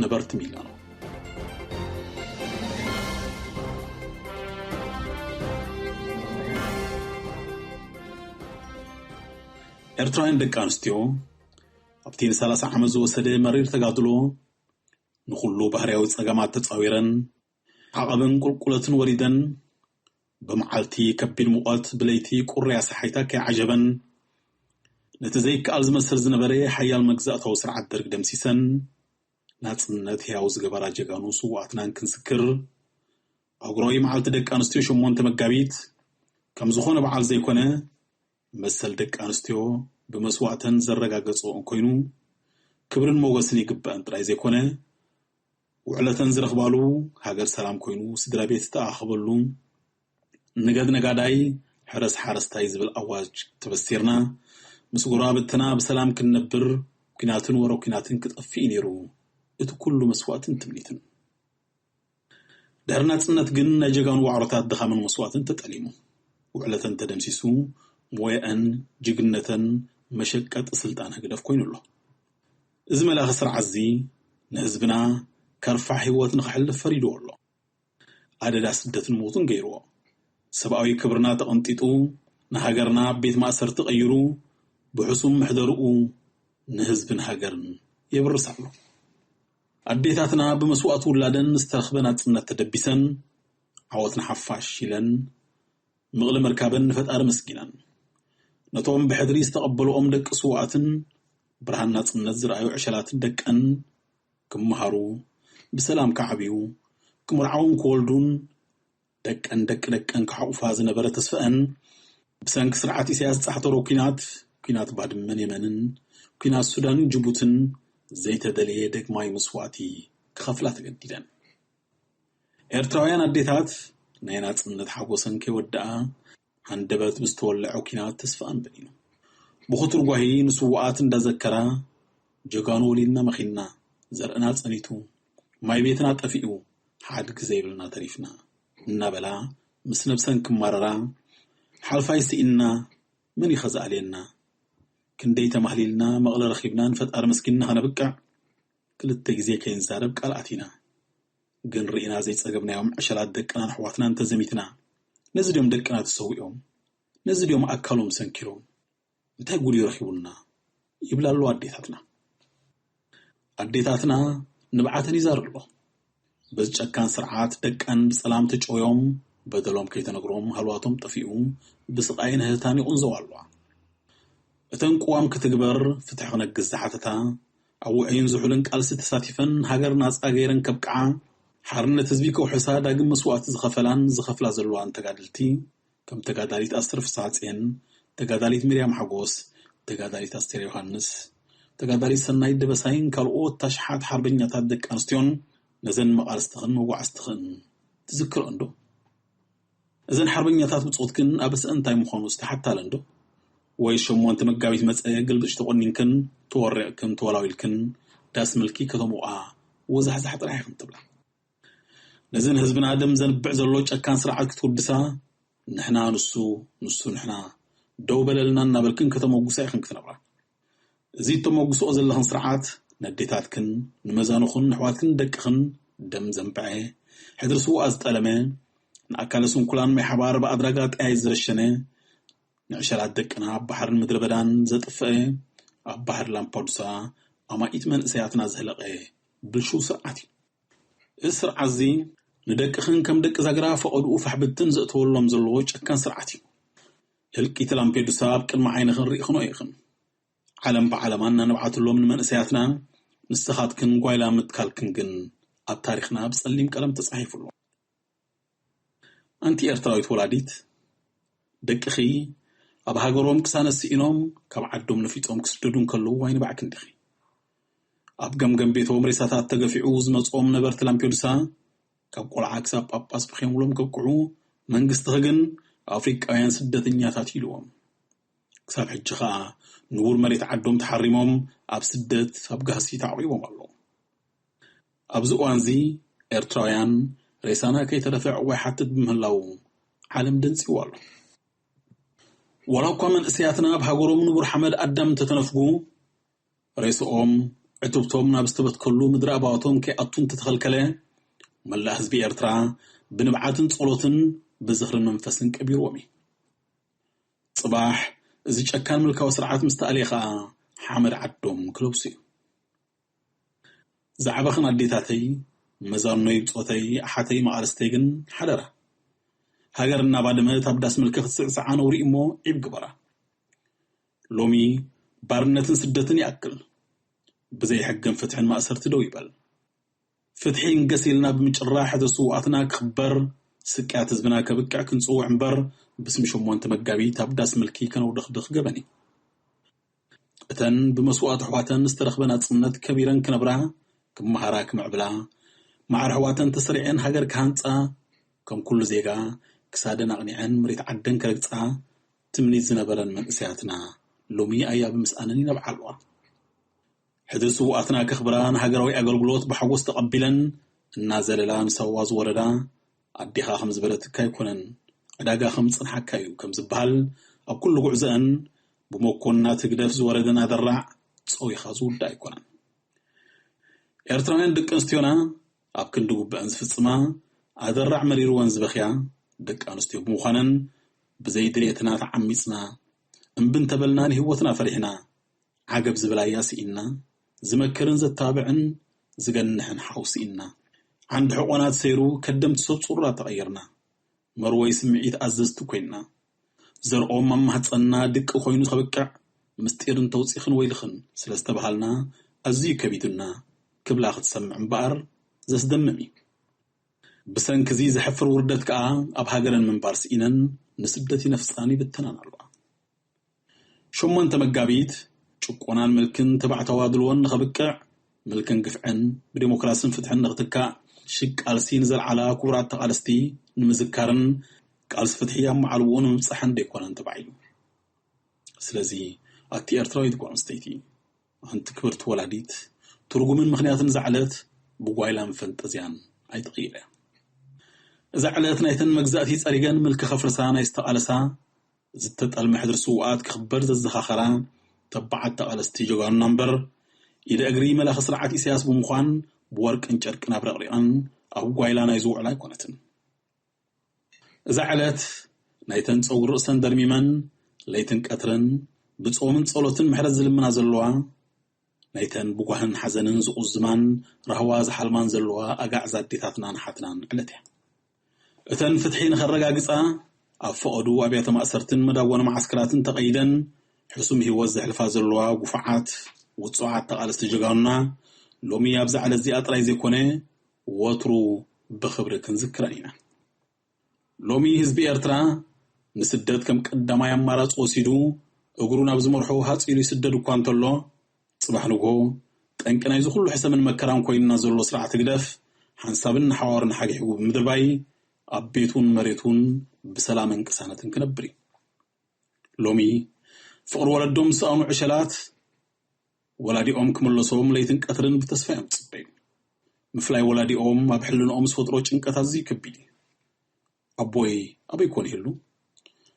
ነበርቲ ሚላኖ። ኤርትራውያን ደቂ ኣንስትዮ ኣብቲ ን30 ዓመት ዝወሰደ መሪር ተጋድሎ ንኹሉ ባህርያዊ ጸገማት ተጻዊረን ዓቐብን ቁልቁለትን ወሪደን ብመዓልቲ ከቢድ ሙቐት ብለይቲ ቁርያ ሰሓይታ ከይዓጀበን ነቲ ዘይከኣል ዝመስል ዝነበረ ሓያል መግዛእታዊ ስርዓት ደርግ ደምሲሰን ናጽነት ህያው ዝገበራ ጀጋኑ ስውኣትናን ክንዝክር ኣጉራዊ መዓልቲ ደቂ ኣንስትዮ ሸሞንተ መጋቢት ከም ዝኾነ በዓል ዘይኮነ መሰል ደቂ ኣንስትዮ ብመስዋእተን ዘረጋገጾ እንኮይኑ ክብርን ሞገስን ይግበአን ጥራይ ዘይኮነ ውዕለተን ዝረኽባሉ ሃገር ሰላም ኮይኑ ስድራ ቤት ዝተኣኸበሉ ንገድ ነጋዳይ ሕረስ ሓረስታይ ዝብል ኣዋጅ ተበሲርና ምስ ጎረባብትና ብሰላም ክንነብር ኩናትን ወረ ኩናትን ክጠፍእ እዩ ነይሩ እቲ ኩሉ መስዋእትን ትምኒትን። ድሕሪ ናጽነት ግን ናይ ጀጋኑ ዋዕሮታት ድኻምን መስዋእትን ተጠሊሙ ውዕለተን ተደምሲሱ ሞየአን ጅግነተን መሸቀጢ ስልጣን ህግደፍ ኮይኑ ኣሎ። እዚ መላኺ ስርዓት እዚ ንህዝብና ከርፋሕ ህይወት ንኽሕልፍ ፈሪድዎ ኣሎ። ኣደዳ ስደትን ሞትን ገይርዎ ሰብኣዊ ክብርና ተቐንጢጡ ንሃገርና ቤት ማእሰርቲ ቀይሩ ብሕሱም መሕደርኡ ንህዝብን ሃገርን የብርስ ኣሎ። ኣዴታትና ብመስዋእቲ ውላደን ዝተረኽበ ናጽነት ተደቢሰን ዓወት ንሓፋሽ ኢለን ምቕሊ ምርካበን ንፈጣሪ መስጊነን ነቶም ብሕድሪ ዝተቐበልኦም ደቂ ስውኣትን ብርሃን ናጽነት ዝረኣዩ ዕሸላትን ደቀን ክመሃሩ ብሰላም ክዓብዩ ክምርዓውን ክወልዱን ደቀን ደቂ ደቀን ክሓቑፋ ዝነበረ ተስፈአን ብሰንኪ ስርዓት ኢሳያስ ዝጻሕተሮ ኲናት ኲናት ባድመን የመንን ኲናት ሱዳንን ጅቡትን ዘይተደለየ ደግማይ መስዋእቲ ክኸፍላ ተገዲደን። ኤርትራውያን ኣዴታት ናይ ናጽነት ሓጎሰን ከይወድኣ ሃንደበት ብዝተወለዐ ኲናት ተስፋኣን በኒኑ ብኽቱር ጓሂ ንስውኣት እንዳዘከራ ጀጋኑ ወሊድና መኺንና ዘርእና ጸኒቱ ማይ ቤትና ጠፊኡ ሓድጊ ዘይብልና ተሪፍና እናበላ ምስ ነብሰን ክማረራ ሓልፋይ ስኢንና መን እዩ ከዝኣልየና ክንደይ ተማህሊልና መቕለ ረኺብና ንፈጣሪ መስጊንና ከነብቅዕ ክልተ ግዜ ከይንዛረብ ቃል ኣቲና ግን ርኢና ዘይጸገብናዮም ዕሸላት ደቅናን ኣሕዋትናን ተዘሚትና ነዚ ድዮም ደቅና ተሰዊኦም ነዚ ድዮም ኣካሎም ሰንኪሎም እንታይ ጉድ እዩ ረኺቡና ይብላ ኣለዋ ኣዴታትና ኣዴታትና ንብዓተን ይዛር ኣሎ በዚ ጨካን ስርዓት ደቀን ብጸላም ተጨውዮም በደሎም ከይተነግሮም ሃልዋቶም ጠፊኡ ብስቓይን ህህታን ይቑንዘዋ ኣለዋ እተን ቅዋም ክትግበር ፍትሒ ክነግስ ዝሓተታ ኣብ ውዑይን ዝሑልን ቃልሲ ተሳቲፈን ሃገር ናጻ ገይረን ከብቅዓ ሓርነት ህዝቢ ከውሕሳ ዳግም መስዋእቲ ዝኸፈላን ዝኸፍላ ዘለዋን ተጋድልቲ ከም ተጋዳሊት ኣስተር ፍስሃጽየን፣ ተጋዳሊት ሚርያም ሓጎስ፣ ተጋዳሊት ኣስቴር ዮሃንስ፣ ተጋዳሊት ሰናይት ደበሳይን ካልኦት ኣሽሓት ሓርበኛታት ደቂ ኣንስትዮን ነዘን መቓልስትኽን መጓዕዝትኽን ትዝክርኦን ዶ? እዘን ሓርበኛታት ብጾትክን ኣበሰ እንታይ ምዃኑ ዝተሓታለን ዶ? ወይ ሸሞንተ መጋቢት መጸ ግልብጭ ተቖኒንክን ተወሪቕክን ተወላዊልክን ዳስ ምልኪ ከተሞኣ ወዛሕዛሕ ጥራሕ ኢኽን ትብላ? ነዚ ንህዝብና ደም ዘንብዕ ዘሎ ጨካን ስርዓት ክትውድሳ ንሕና ንሱ ንሱ ንሕና ደው በለልና እናበልክን ከተመጉሳ ኢኽን ክትነብራ። እዚ እተመጉስኦ ዘለኽን ስርዓት ነዴታትክን ንመዛኑኽን ንሕዋትክን ደቅኽን ደም ዘንብዐ ሕድሪ ስውኣ ዝጠለመ ንኣካለ ስንኩላን ማይ ሓባር ብኣድራጋ ጠያይ ዝረሸነ ንዕሸላት ደቅና ኣብ ባሕርን ምድረ በዳን ዘጥፍአ ኣብ ባሕሪ ላምፓዱሳ ኣማኢት መንእሰያትና ዘህለቐ ብልሹው ስርዓት እዩ። እዚ ስርዓት እዚ ንደቅኽን ከም ደቂ ዛግራ ፈቐድኡ ፋሕብትን ዘእተወሎም ዘለዎ ጨካን ስርዓት እዩ። ህልቂት ላምፔዱሳ ኣብ ቅድሚ ዓይንኽን ርኢኽኖ ኢኽን። ዓለም ብዓለማ እናነብዓትሎም ንመንእሰያትና ንስኻትክን ጓይላ ምትካልክን ግን ኣብ ታሪኽና ብጸሊም ቀለም ተጻሒፉ ኣሎ። ኣንቲ ኤርትራዊት ወላዲት ደቅኺ ኣብ ሃገሮም ቅሳነት ስኢኖም ካብ ዓዶም ነፊጾም ክስደዱ እንከለዉ ኣይንባዕክን ዲኺ? ኣብ ገምገም ቤቶም ሬሳታት ተገፊዑ ዝመጽኦም ነበርቲ ላምፔዱሳ ካብ ቆልዓ ክሳብ ጳጳስ ብኼምሎም ከብቅዑ መንግስትኺ ግን ኣፍሪቃውያን ስደተኛታት ኢልዎም። ክሳብ ሕጂ ኸኣ ንቡር መሬት ዓዶም ተሓሪሞም ኣብ ስደት ኣብ ጋህሲ ተዓቂቦም ኣለዉ። ኣብዚ እዋንዚ ኤርትራውያን ሬሳና ከይተረፈ ዕዋይ ሓትት ብምህላዉ ዓለም ደንጺዎ ኣሎ። ዋላ እኳ መንእሰያትና ኣብ ሃገሮም ንቡር ሓመድ ኣዳም እንተተነፍጉ ሬስኦም ዕትብቶም ናብ ዝተበትከሉ ምድሪ ኣባዋቶም ከይኣቱ እንተተኸልከለ መላእ ህዝቢ ኤርትራ ብንብዓትን ጸሎትን ብዝኽርን መንፈስን ቀቢርዎም እዩ። ጽባሕ እዚ ጨካን ምልካዊ ስርዓት ምስ ተኣልየ ኸኣ ሓመድ ዓዶም ክለብሱ እዩ። ዝዓበኽን ኣዴታተይ፣ መዛኖይ ብጾተይ፣ ኣሓተይ መቓልስተይ ግን ሓደራ። ሃገር እናባደመት ኣብ ዳስ ምልኪ ክትስዕስዓ ነውሪ እሞ ዒብ ግበራ። ሎሚ ባርነትን ስደትን ይኣክል። ብዘይ ሕግን ፍትሕን ማእሰርቲ ደው ይበል። ፍትሒ እንገስ ኢልና ብምጭራሕ እቲ ስውኣትና ክኽበር፣ ስቅያት ህዝብና ከብቅዕ ክንጽውዕ እምበር፣ ብስም ሸሞንተ መጋቢት ኣብ ዳስ ምልኪ ከነውደኽድኽ ገበን እዩ። እተን ብመስዋእቲ ኣሕዋተን ዝተረኽበ ናጽነት ከቢረን ክነብራ፣ ክመሃራ፣ ክምዕብላ፣ ማዕረ ኣሕዋተን ተሰሪዐን ሃገር ክሃንጻ፣ ከም ኩሉ ዜጋ ክሳደን ኣቕኒዐን መሬት ዓደን ክረግጻ ትምኒት ዝነበረን መንእሰያትና ሎሚ ኣያ ብምስኣነን ይነብዓ ኣለዋ። ሕዚ ስውኣትና ከኽብራ ንሃገራዊ ኣገልግሎት ብሓጎስ ተቐቢለን እናዘለላ ንሳዋ ዝወረዳ ኣዴኻ ከም ዝበለትካ ኣይኮነን፣ ዕዳጋ ከም ዝጸንሓካ እዩ ከም ዝበሃል ኣብ ኩሉ ጉዕዘአን ብመኮንናት ህግደፍ ዝወረደን ኣደራዕ ጸዊኻ ዝውዳእ ኣይኮነን። ኤርትራውያን ደቂ ኣንስትዮና ኣብ ክንዲ ጉብአን ዝፍጽማ ኣደራዕ መሪርወን ዝበኽያ ደቂ ኣንስትዮ ብምዃነን ብዘይ ድሌትና ተዓሚጽና እምቢ እንተበልና ንህይወትና ፈሪሕና ዓገብ ዝብል ኣያ ስኢንና፣ ዝመክርን ዘተባብዕን ዝገንሕን ሓው ስኢንና፣ ዓንዲ ሕቖና ተሰይሩ ከደምቲ ሰብ ጽሩራት ተቐይርና፣ መርወይ ስምዒት ኣዘዝቲ ኮይንና፣ ዘርኦም ኣብ ማህጸንና ድቂ ኮይኑ ከብቅዕ ምስጢር እንተውጺኽን ወይልኽን ስለ ዝተባሃልና ኣዝዩ ከቢዱና ክብላ ክትሰምዕ እምበኣር ዘስደምም እዩ። ብሰንኪ እዚ ዘሕፍር ውርደት ከኣ ኣብ ሃገረን ምንባር ስኢነን ንስደት ይነፍጻን ይብተናን ኣለዋ። ሸሞንተ መጋቢት ጭቆናን ምልክን ተባዕታዊ ኣድልዎን ንኸብቅዕ፣ ምልክን ግፍዕን ብዴሞክራስን ፍትሕን ንኽትካእ ሽግ ቃልሲ ንዘልዓላ ክቡራት ተቓለስቲ ንምዝካርን ቃልሲ ፍትሒ ኣብ መዓልብኡ ንምብጻሕን ደይኮነን ተባሂሉ። ስለዚ ኣቲ ኤርትራዊት ጓል ኣንስተይቲ፣ ኣንቲ ክብርቲ ወላዲት፣ ትርጉምን ምኽንያትን እዛ ዕለት ብጓይላን ፈንጠዝያን ኣይትቕይርያ። እዛ ዕለት ናይተን መግዛእቲ ጸሪገን ምልኪ ከፍርሳ ናይ ዝተቓለሳ ዝተጠልመ ሕድሪ ስውኣት ክኽበር ዘዘኻኸራ ተባዓት ተቓለስቲ ጀጋኑና እምበር፣ ኢደ እግሪ መላኺ ስርዓት ኢሳያስ ብምዃን ብወርቅን ጨርቅን ኣብረቕሪቐን ኣብ ጓይላ ናይ ዝውዕላ ኣይኮነትን። እዛ ዕለት ናይተን ጸጉሪ ርእሰን ደርሚመን ለይትን ቀትርን ብጾምን ጸሎትን ምሕረት ዝልምና ዘለዋ፣ ናይተን ብጓህን ሓዘንን ዝቑዝማን ራህዋ ዝሓልማን ዘለዋ ኣጋዕዛ ኣዴታትናን ኣሓትናን ዕለት እያ። እተን ፍትሒ ንኸረጋግጻ ኣብ ፈቐዱ ኣብያተ ማእሰርትን መዳጎኒ መዓስከራትን ተቐይደን ሕሱም ህይወት ዘሕልፋ ዘለዋ ጉፉዓት ውጹዓት ተቓለስቲ ጀጋኑና ሎሚ ኣብዛ ዕለት እዚኣ ጥራይ ዘይኮነ ወትሩ ብኽብሪ ክንዝክረን ኢና። ሎሚ ህዝቢ ኤርትራ ንስደት ከም ቀዳማይ ኣማራጺ ወሲዱ እግሩ ናብ ዝመርሖ ሃጽ ኢሉ ይስደድ እኳ እንተሎ፣ ጽባሕ ንግሆ ጠንቂ ናይዚ ኩሉ ሕሰምን መከራን ኮይንና ዘሎ ስርዓት ህግደፍ ሓንሳብን ንሓዋሩን ሓጊሕጉ ብምድርባይ ኣብ ቤቱን መሬቱን ብሰላምን ቅሳነትን ክነብር እዩ። ሎሚ ፍቕሪ ወለዶም ዝሰኣኑ ዕሸላት ወላዲኦም ክምለሶም ለይትን ቀትርን ብተስፋ እዮም ዝጽበዩ። ምፍላይ ወላዲኦም ኣብ ሕልንኦም ዝፈጥሮ ጭንቀት ኣዝዩ ከቢድ እዩ። ኣቦይ ኣበይ ኮን ይህሉ?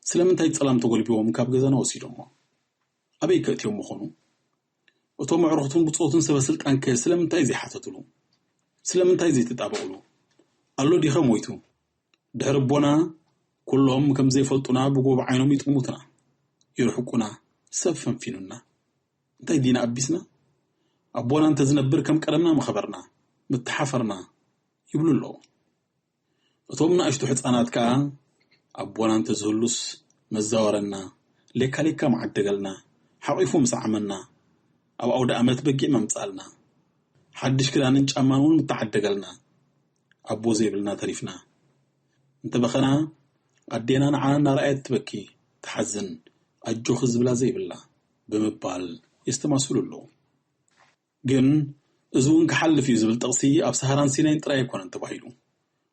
ስለምንታይ ጸላም ተጎልቢቦም ካብ ገዛና ወሲዶሞ? ኣበይ ከእትዮም ምኾኑ? እቶም ኣዕሩኽቱን ብጾቱን ሰበ ስልጣንከ ስለምንታይ ዘይሓተቱሉ? ስለምንታይ ዘይተጣበቑሉ? ኣሎ ዲኸ ሞይቱ? ድሕሪ ኣቦና ኩሎም ከም ዘይፈልጡና ብጎቦ ዓይኖም ይጥምቱና፣ ይርሕቁና፣ ሰብ ፈንፊኑና። እንታይ ዲና ኣቢስና? ኣቦና እንተዝነብር ከም ቀደምና ምኸበርና፣ ምተሓፈርና ይብሉ ኣለዉ። እቶም ንኣሽቱ ሕፃናት ከኣ ኣቦና እንተዝህሉስ መዛወረና፣ ሌካ ሌካ ምዓደገልና፣ ሓቒፉ ምስዓመና፣ ኣብ ኣውደ ኣመት በጊዕ መምጻልና፣ ሓድሽ ክዳንን ጫማን እውን ምተዓደገልና፣ ኣቦ ዘይብልና ተሪፍና። እንተበኸና ኣዴና ንዓና እናረኣየት ትበኪ፣ ትሓዝን፣ ኣጆኺ ዝብላ ዘይብላ ብምባል የስተማስሉ ኣለዉ። ግን እዚ እውን ክሓልፍ እዩ ዝብል ጥቕሲ ኣብ ሰሃራን ሲናይን ጥራይ ኣይኮነን ተባሂሉ።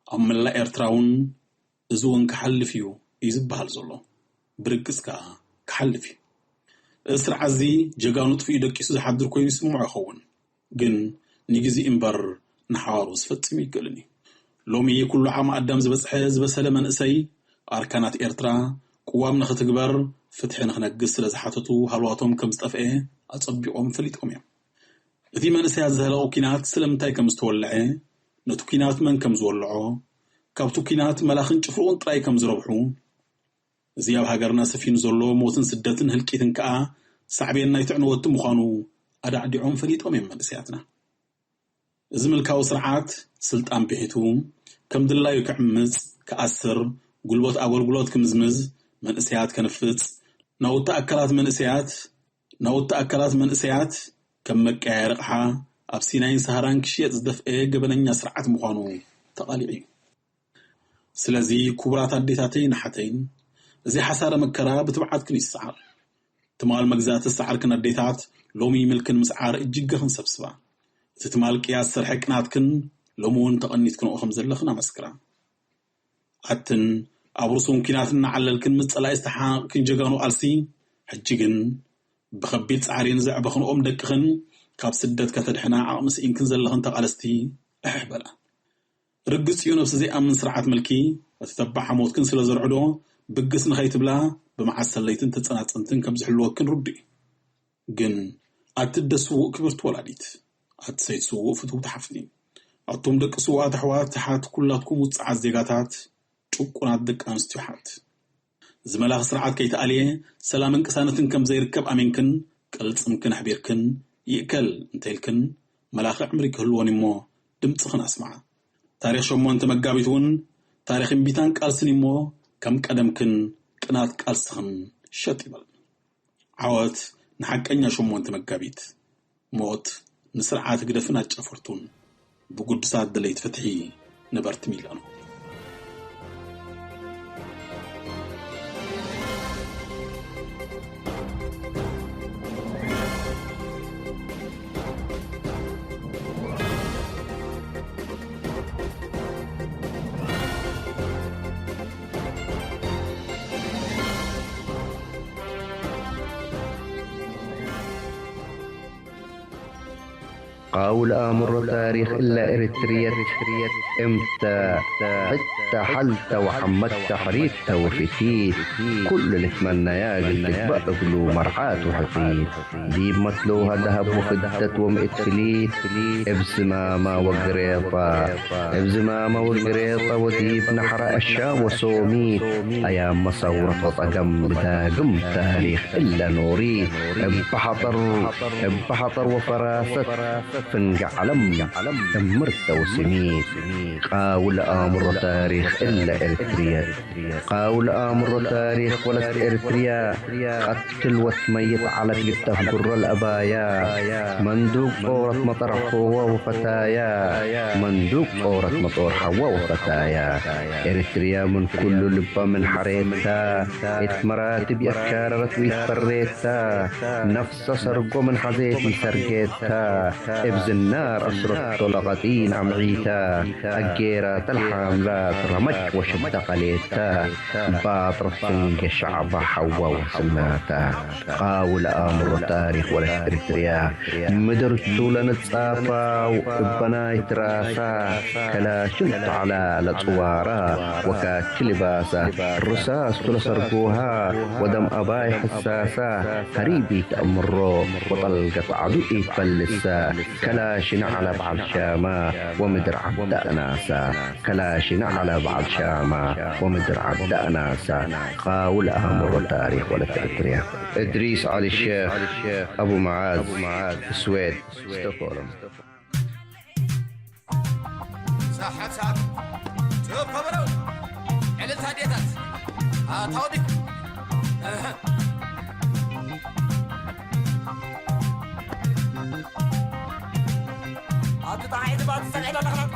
ኣብ መላእ ኤርትራ እውን እዚ እውን ክሓልፍ እዩ እዩ ዝበሃል ዘሎ። ብርግጽ ከኣ ክሓልፍ እዩ። እዚ ስርዓት እዚ ጀጋኑ ጥፍኡ ደቂሱ ዝሓድር ኮይኑ ይስምዖ ይኸውን። ግን ንግዜኡ እምበር ንሓዋሩስ ፈጺሙ ኣይክእልን እዩ። ሎሚ ኩሉ ዓቕሚ ኣዳም ዝበጽሐ ዝበሰለ መንእሰይ ኣርካናት ኤርትራ ቅዋም ንኽትግበር ፍትሒ ንኽነግስ ስለ ዝሓተቱ ሃልዋቶም ከም ዝጠፍአ ኣጸቢቖም ፈሊጦም እዮም። እቲ መንእሰይ ኣዘህለቐ ኲናት ስለምንታይ ከም ዝተወልዐ፣ ነቲ ኲናት መን ከም ዝወልዖ፣ ካብቲ ኲናት መላኽን ጭፍርኡን ጥራይ ከም ዝረብሑ፣ እዚ ኣብ ሃገርና ሰፊኑ ዘሎ ሞትን ስደትን ህልቂትን ከኣ ሳዕቤን ናይቲ ዕንወት ምዃኑ ኣዳዕዲዖም ፈሊጦም እዮም መንእሰያትና። እዚ ምልካዊ ስርዓት ስልጣን ብሒቱ ከም ድላዩ ክዕምጽ፣ ክኣስር፣ ጉልበት ኣገልግሎት ክምዝምዝ፣ መንእሰያት ከንፍጽ፣ ናውቲ ኣካላት መንእሰያት ናውቲ ኣካላት መንእሰያት ከም መቀያየሪ ኣቕሓ ኣብ ሲናይን ሰሃራን ክሽየጥ ዝደፍአ ገበነኛ ስርዓት ምዃኑ ተቓሊዑ እዩ። ስለዚ ክቡራት ኣዴታተይን ኣሓተይን፣ እዚ ሓሳረ መከራ ብትብዓትክን ይሰዓር። ትማል መግዛእቲ ዝሰዓርክን ኣዴታት፣ ሎሚ ምልክን ምስዓር እጅገኽን ሰብስባ። እቲ ትማል ቅያስ ስርሒ ቅናትክን ሎሚ እውን ተቐኒትክንኦ ከም ዘለኽን ኣመስክራ። ኣትን ኣብ ርሱን ኲናት እናዓለልክን ምስ ጸላኢ ዝተሓናነቕክን ጀጋኑ ቃልሲ፣ ሕጂ ግን ብኸቢድ ጻዕሪ ንዘዕበኽንኦም ደቅኽን ካብ ስደት ከተድሕና ዓቕሚ ስኢንክን ዘለኽን ተቓለስቲ፣ እሕሕ በላ። ርግጽ እዩ፣ ነብሲ ዘይኣምን ስርዓት ምልኪ እቲ ተባዕ ሓሞትክን ስለ ዘርዕዶ፣ ብግስ ንኸይትብላ ብመዓሰለይትን ተጸናጸንትን ከም ዝሕልወክን ርዱእ እዩ። ግን ኣቲ ኣደ ስዉእ ክብርቲ ወላዲት፣ ኣቲ ሰይቲ ስዉእ ፍትውቲ ሓፍቲ፣ ኣቱም ደቂ ስዉኣት ኣሕዋት ኣሓት ኩላትኩም ውጽዓት ዜጋታት፣ ጭቁናት ደቂ ኣንስትዮ ኣሓት። እዚ መላኺ ስርዓት ከይተኣልየ ሰላምን ቅሳነትን ከም ዘይርከብ ኣሚንክን ቅልጽምክን ኣሕቢርክን ይእከል እንተኢልክን መላኺ ዕምሪ ክህልወን እሞ ድምጽኽን ኣስምዓ። ታሪኽ ሸሞንተ መጋቢት እውን ታሪኽ እምቢታን ቃልስን እሞ ከም ቀደምክን ቅናት ቃልስኽን ሸጥ ይበል። ዓወት ንሓቀኛ ሸሞንተ መጋቢት፣ ሞት ንስርዓት ህግደፍን ኣጫፈርቱን። ብግዱሳት ደለይቲ ፍትሒ ነበርቲ ሚላኖ። قاول آمر تاريخ إلا إريتريت إمتى حتى حلت وحمدت حريت وفتيت كل اللي تمنى يا قلت بقبلوا مرعات وحفيت ديب متلوها ذهب وفدت ومئت فليت ابزمامة وقريطة ابزمامة وقريطة وديب نحر أشا وسوميت أيام مصورة وطقم بداقم تاريخ إلا نوريت بحطر بحطر وفراست ፍንጋ ዓለም እምርተ ወስሚት ቃውል ኣእምሮ ታሪኽ እለ ኤርትርየ ቃውል ኣእምሮ ታሪኽ ወለት ኤርትርያ ቀትል ወትመይት ዓለት ግዳፍ ጉሮ ለአባያ መንዱቅ ጾረት መጠር ሐዋ ወፈታያ መንዱቅ ጾረት መጦር ሐዋ ወፈታያ ኤርትርያ ምን ኩሉ ልባ ምን ሐሬታ እት መራትብ የካረረት ወይትፈሬታ ነፍሰ ሰርጎ ምን ሐዜት ይሰርጌታ እብ ዝናር አስረቶ ለቀጢን አምዒታ አጌራ ተልሓምላት ረመጭ ወሸደቀሌታ ባጥረት ፍንጌ ሸዕባ ሐዋ ወስናታ ቃውል አእምሮ ታሪክ ወለት ኤርትርያ ምድርቱ ለንጻፋው እበናይ ትራሳ ከላሽን ተዕላ ለጽዋራ ወካኪ ልባሳ ርሳስቱ ለሰርጎሃ ወደም አባይ ሕሳሳ ሀሪብ ኢተአምሮ ወጠልገት ዐዱ ኢትፈልሳ ከላሽነ ዐለ በዐል ሻማ ወምድር ዐዳ አናሳ ከላሽነ ዐለ በዐል ሻማ ወምድር ዐዳ አናሳ ቃውል አእምሮ ታሪክ ወለት ኤርትርያ እድሪስ ዐሊ ሼክ አቡ መዓዝ ስዌድ ስቶክሆልም ሳሓብ ሳብ ጭብ ከበሮ ዕልልታ ዴታት ኣታወዲ ኣቲ ጣዓይ ድባ ትሰልዕና ኣለኽና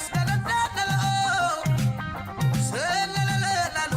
ስለለለለሎ ስለለለለሎ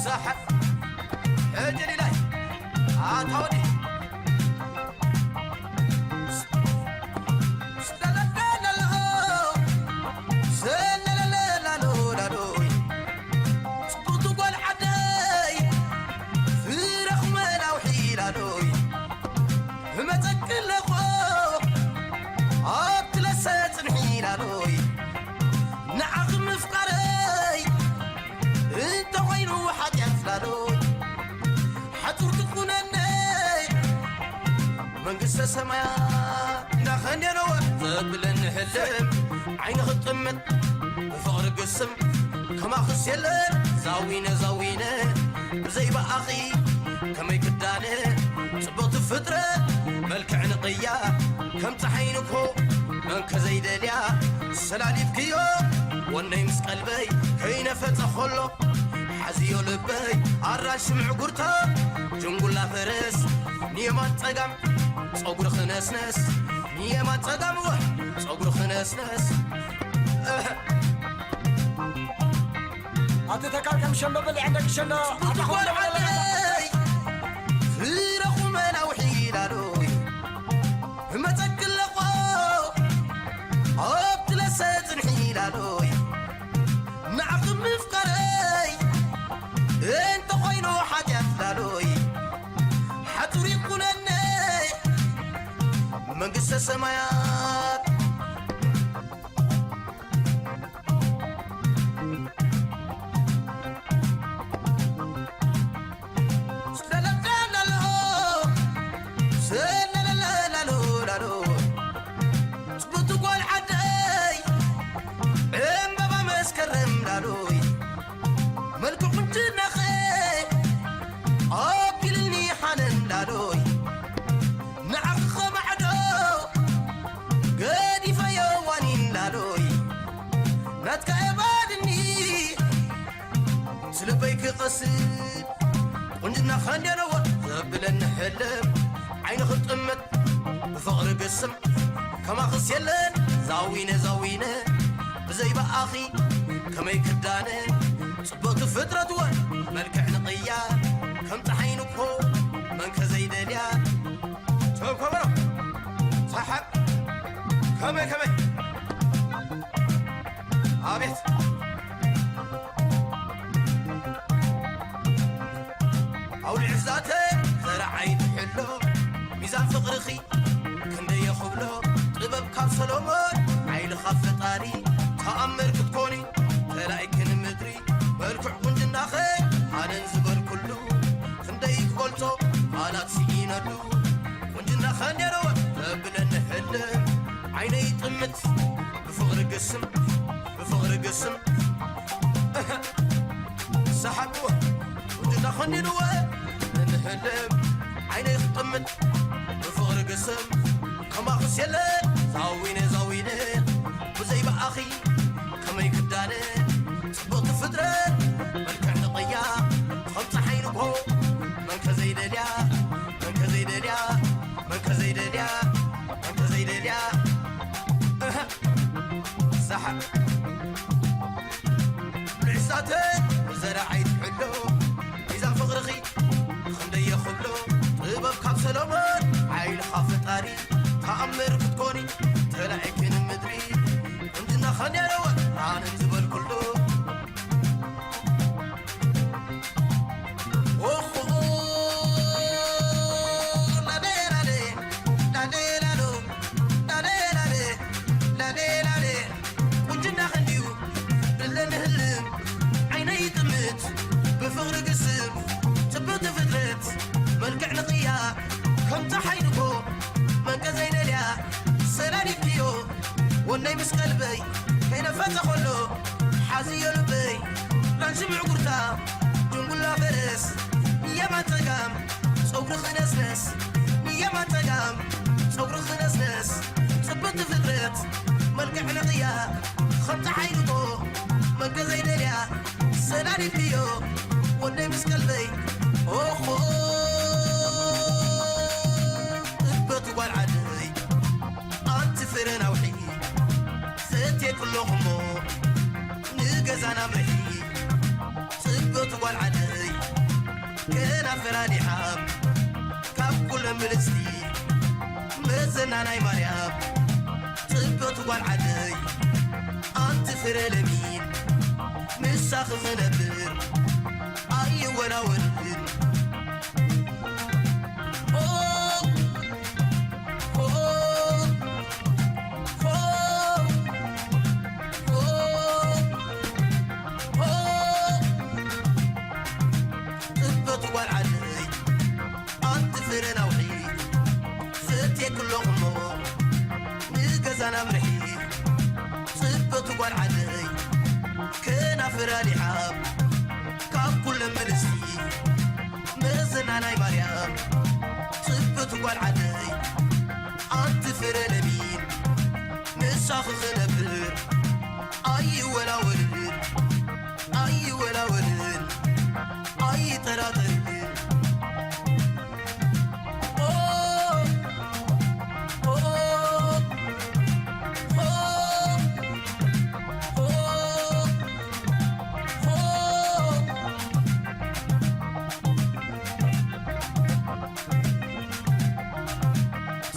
ሳሓ ሕጂ ሊላይ ኣታ ወዲ ስለለለለሎ ሰለለለላሎ ላሎይ ጽቡቱ ጓል ዓደይ ፍረኹመ ናውሒ ላሎይ ብመጸኪ ኣለኹ ኣብቲ ለሰ ጽንሒ ላሎይ ንዓኺ ምፍቃረይ እንተኾይኑ ሓጢኣት ላሎይ ሓጹር ትኹነነይ መንግስተ ሰማያት እንዳኸንደነወ ዘብለኒ ህልም ዓይኒ ክጥምት ብፍቕሪ ግስም ከማኽስ የለን ዛዊነ ዛዊነ ብዘይ ብኣኺ ከመይ ክዳነ ጽቡቕቲ ፍጥረት መልክዕ ንቕያ ከም ጸሓይ ንግሆ መን ከዘይደልያ ሰላሊፍክዮ ወነይ ምስ ቀልበይ ከይነፈጸ ኸሎ ሓዝዮ ልበይ ኣራንሺ ምዕጉርታ ጅንጉላ ፈረስ ንየማን ጸጋም ጸጉሪ ክነስነስ ንየማን ጸጋም ወ ጸጉሪ ክነስነስ ኣቲ ተካል ከም ሸምበበል ዕንደ ክሸና ጽቡቅ ጓል ዓደይ ፍረኹመ ናውሒ ኢላሉይ እመጸኪ ኣለኹ ኣብቲ ለሰ ጽንሒ ኢላሉይ ንዓኺ ምፍቃረይ እንተኾይኑ ሓጢኣት ላሉይ ሓጹር ይኩነኒ መንግስተ ሰማያት ጽቡቲ ጓል ዓደይ ዕምበባ መስከረም ላሎይ መልክዕ ቁንጅናኸ ኣቢልኒ ሓነን ላሎይ ንዓኺ ኸማዕዶ ገዲፈዮ ዋኒን ላሎይ ናትካ የባድኒ ስልበይ ክቐስብ ቁንጅና ኸንደነዎ ዘብለኒ ሕልም ዓይኒ ክጥምት ብፍቕሪ ግስም ከማኽስ የለን ዛዊነ ዛዊነ ብዘይ ብኣኺ ከመይ ክዳነ ጽቡቕቲ ፍጥረት ወ መልክዕ ንቕያ ከም ፀሓይ ንኮ መንከ ዘይደልያ ሰብ ከበሮ ሰሓቅ ከመይ ከመይ ኣቤት ኣውሊዕ ዛተ ዘረዓይ ትሕሎ ሚዛን ፍቕርኺ ክንደየ ክብሎ ጥበብ ካብ ሰሎሞን ሓይሊ ካብ ፈጣሪ ተኣምር ክትኮኒ ተላኢኪ ንምድሪ መልክዕ ቁንጅናኸ ኣነን ዝበልኩሉ ክንደይ ክገልጾ ቃላት ስኢነሉ ቁንጅናኸ ነይረወ ተብለኒ ሕልም ዓይነይ ጥምት ብፍቕሪ ግስም ብፍቕሪ ግስም ሰሓብወ ቁንጅና ኸኒንወ እንህልም ዓይነይ ክጥምት ብፍቕሪ ግስም ከማኽስ የለ ዛዊነ ዛዊነ ብዘይ ብኣኺ ከመይ ክዳነ ጽቡቕቲ ፍጥረት መልክዕ ንቕያ ከም ፀሓይ ንግሆ መንከ ዘይደልያ መንከ ዘይደልያ መንከ ዘይደልያ መንከ ዘይደልያ እህ፣ ሰሓ ብዕሳተ ብዘረዓይ ትሕሎ ሚዛን ፍቕርኺ ክንደየ ክብሎ ጥበብ ካብ ሰሎሞን ሓይሊ ካብ ፈጣሪ ተኣምር ክትኮኒ ተላዒኪ ንምድሪ ቁንጅና ኸንያለወ ኣነን ዝበልኩሉ ኦሆ ላሌላሌ ላሌላሎ ላሌላሌ ላሌላሌ ቁንጅና ክንድዩ ብለኒ ህልም ዓይነይ ይጥምት ብፍቕሪ ግስም ጽብቕቲ ፍጥረት መልክዕ ንቕያ ከም ፀሓይ ንጎ መንቀ ዘይደልያ ሰላሊክዮ ወነይ ምስ ቀልበይ ከይነፈጸ ኸሎ ሓዝዮ ልበይ ራንሺ ምዕጉርታ ድንጉላ ፈረስ ንየማን ጸጋም ጸጉሪ ክነስነስ ንየማን ጸጋም ጸጉሪ ክነስነስ ጽብቕቲ ፍጥረት መልክዕ ንቕያ ኸም ፀሓይ ንጎ መንቀ ዘይደልያ ሰላሊክዮ ወነይ ምስ ቀልበይ ኦኾ እበቱ ጓል ዓደይ ኣንቲ ፍረ ናውሒ ዘትየ ክለኹሞ ንገዛና ምርሒ ፈራዲሓ ካብ ኩለን ብልጽቲ መዘና ናይ ማርያም ጽብቕቲ ጓል ዓደይ ኣንቲ ፍረ ለሚን ምሳኺ ክነብር ኣይወላወልን። ኦ፣ ኦ፣ ኦ፣ ኦ፣ ኦ፣ ጽብቕቲ ጓል ዓደይ ኣንቲ ፍረ ናውሒ ፈትየኪ ኣለኹ እሞ ንገዛና ምርሒ። ጽብቕቲ ጓል ዓደይ ከናፍራ ሊሓም ካብ ኩለን ብልጽቲ መዘና ናይ ማርያም ጽብቕቲ ጓል ዓደይ ኣንቲ ፍረ ለሚን ምሳኺ ክነብር ኣይወላወልን ኣይወላወልን ኣይጠራጠርን። ኦ፣ ኦ፣ ኦ፣ ኦ፣ ኦ።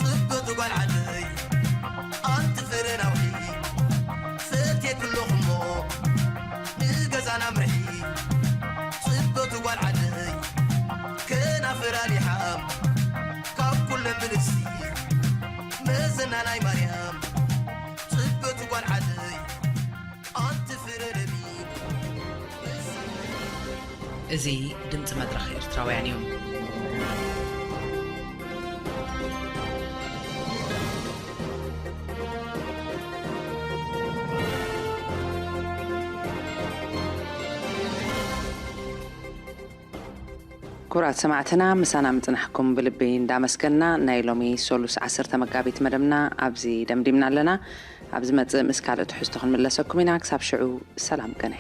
ጽብቕቲ ጓል ዓደይ ኣንቲ ፍረ ናውሒ ፈትየኪ ኣለኹ እሞ ንገዛና ምርሒ። ጽብቕቲ ጓል ዓደይ ከናፍራ ሊሓም ካብ ኩለን ብልጽቲ መዘና ናይ ማርያም ጽብቕቲ ጓል ዓደይ ኣንቲ ፍረ ለሚን። እዚ ድምፂ መድረኽ ኤርትራውያን እዩ። ክቡራት ሰማዕትና፣ ምሳና ምጽናሕኩም ብልቢ እንዳመስገንና፣ ናይ ሎሚ ሶሉስ ዓሰርተ መጋቢት መደብና ኣብዚ ደምዲምና ኣለና። ኣብ ዝመጽእ ምስ ካልእ ትሕዝቶ ክንምለሰኩም ኢና። ክሳብ ሽዑ ሰላም ቅነ።